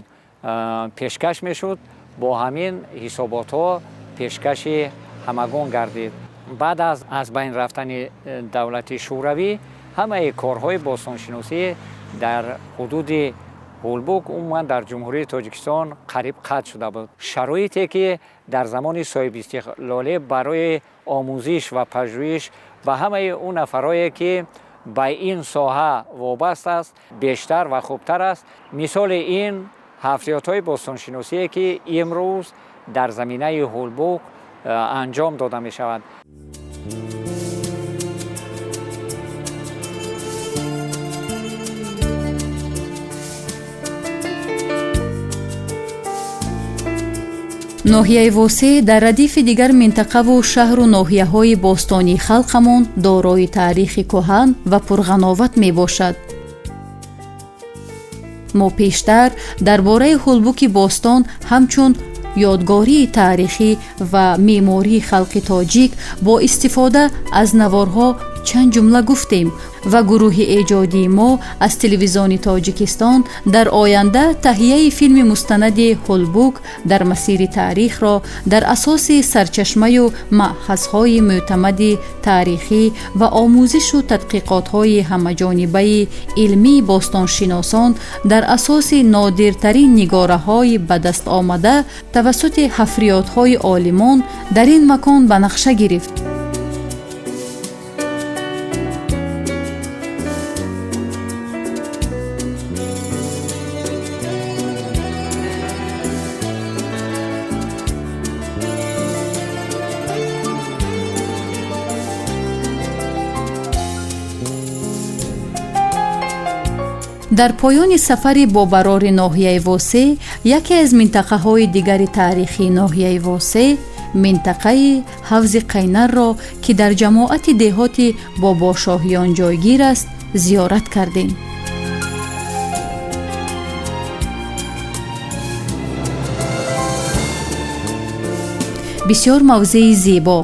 пешкаш мешуд, бо ҳамин ҳисоботҳо пешкаши ҳамагон гардид. Баъд аз байн рафтани давлати Шӯравӣ ҳамаи корҳои бостоншиносӣ дар ҳудуди Ҳулбук, умуман дар Ҷумҳурии Тоҷикистон қариб қатъ шуда буд. Шароите, ки дар замони соҳибистиқлолӣ барои омӯзиш ва пажӯҳиш ба ҳамаи он нафарое, ки ба ин соҳа вобаста аст, бештар ва хубтар аст. Мисоли ин ҳафриётҳои бостоншиносие, ки имрӯз дар заминаи Ҳулбук анҷом дода мешавад. Ноҳияи Восеъ дар радифи дигар минтақаву шаҳру ноҳияҳои бостонии халқамон дорои таърихи кӯҳан ва пурғановат мебошад. Мо пештар дар бораи Ҳулбуки бостон ҳамчун ёдгории таърихӣ ва меъмории халқи тоҷик бо истифода аз наворҳо чанд ҷумла гуфтем ва гурӯҳи эҷодии мо аз Телевизиони Тоҷикистон дар оянда таҳияи филми мустанади Ҳулбук дар масири таърихро дар асоси сарчашмаю маъхазҳои мӯътамади таърихӣ ва омӯзишу тадқиқотҳои ҳамаҷонибаи илмии бостоншиносон дар асоси нодиртарин нигораҳои ба даст омада тавассути ҳафриётҳои олимон дар ин макон ба нақша гирифт. Дар поёни сафари бобарори ноҳияи Восеъ яке аз минтақаҳои дигари таърихии ноҳияи Восеъ, минтақаи ҳавзи Қайнарро, ки дар ҷамоати деҳоти Бобошоҳиён ҷойгир аст, зиёрат кардем. Бисёр мавзеи зебо,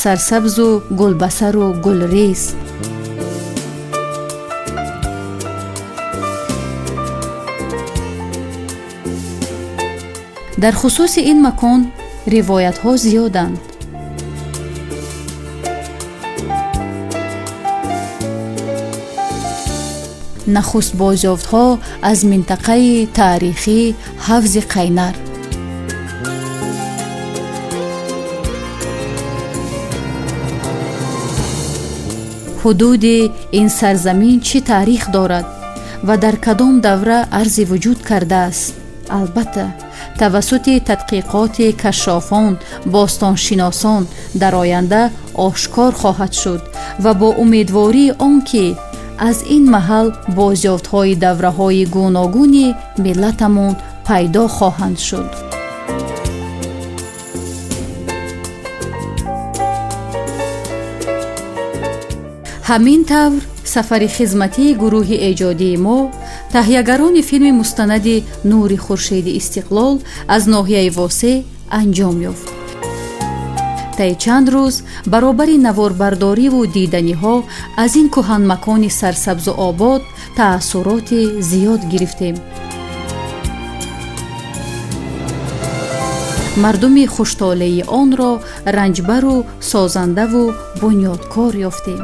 сарсабзу гулбасару гулрез. Дар хусуси ин макон ривоятҳо зиёданд. Нахуст бозёфтҳо аз минтақаи таърихӣ ҳавзи Қайнар. Ҳудуди ин сарзамин чӣ таърих дорад ва дар кадом давра арзи вуҷуд кардааст? Албатта, тавассути тадқиқоти кашшофон, бостоншиносон дар оянда ошкор хоҳад шуд ва бо умедвории он ки аз ин маҳал бозёфтҳои давраҳои гуногуни миллатамон пайдо хоҳанд шуд. Ҳамин тавр сафари хизматии гурӯҳи эҷодии мо, таҳиягарони филми мустанади Нури хуршеди истиқлол аз ноҳияи Восеъ анҷом ёфт. Таи чанд рӯз баробари наворбардориву диданиҳо аз ин кӯҳанмакони сарсабзу обод таассуроти зиёд гирифтем. Мардуми хуштолеи онро ранҷбару созандаву бунёдкор ёфтем.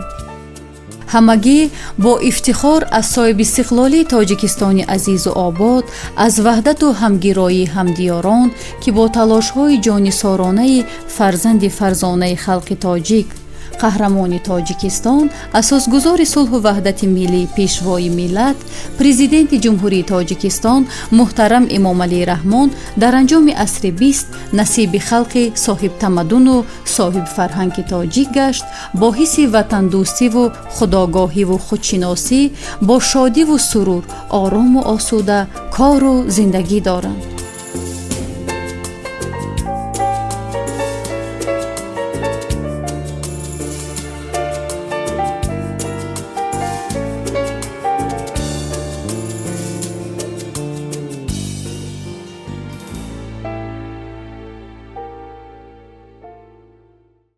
Ҳамагӣ бо ифтихор аз соҳибистиқлолии Тоҷикистони азизу обод, аз ваҳдату ҳамгироии ҳамдиёрон, ки бо талошҳои ҷонисоронаи фарзанди фарзонаи халқи тоҷик, қаҳрамони Тоҷикистон, асосгузори сулҳу ваҳдати миллӣ, пешвои миллат, Президенти Ҷумҳурии Тоҷикистон муҳтарам Эмомалӣ Раҳмон дар анҷоми асри 20 насиби халқи соҳибтамаддуну соҳибфарҳанги тоҷик гашт, бо ҳисси ватандӯстиву худогоҳиву худшиносӣ, бо шодиву сурур, орому осуда кору зиндагӣ доранд.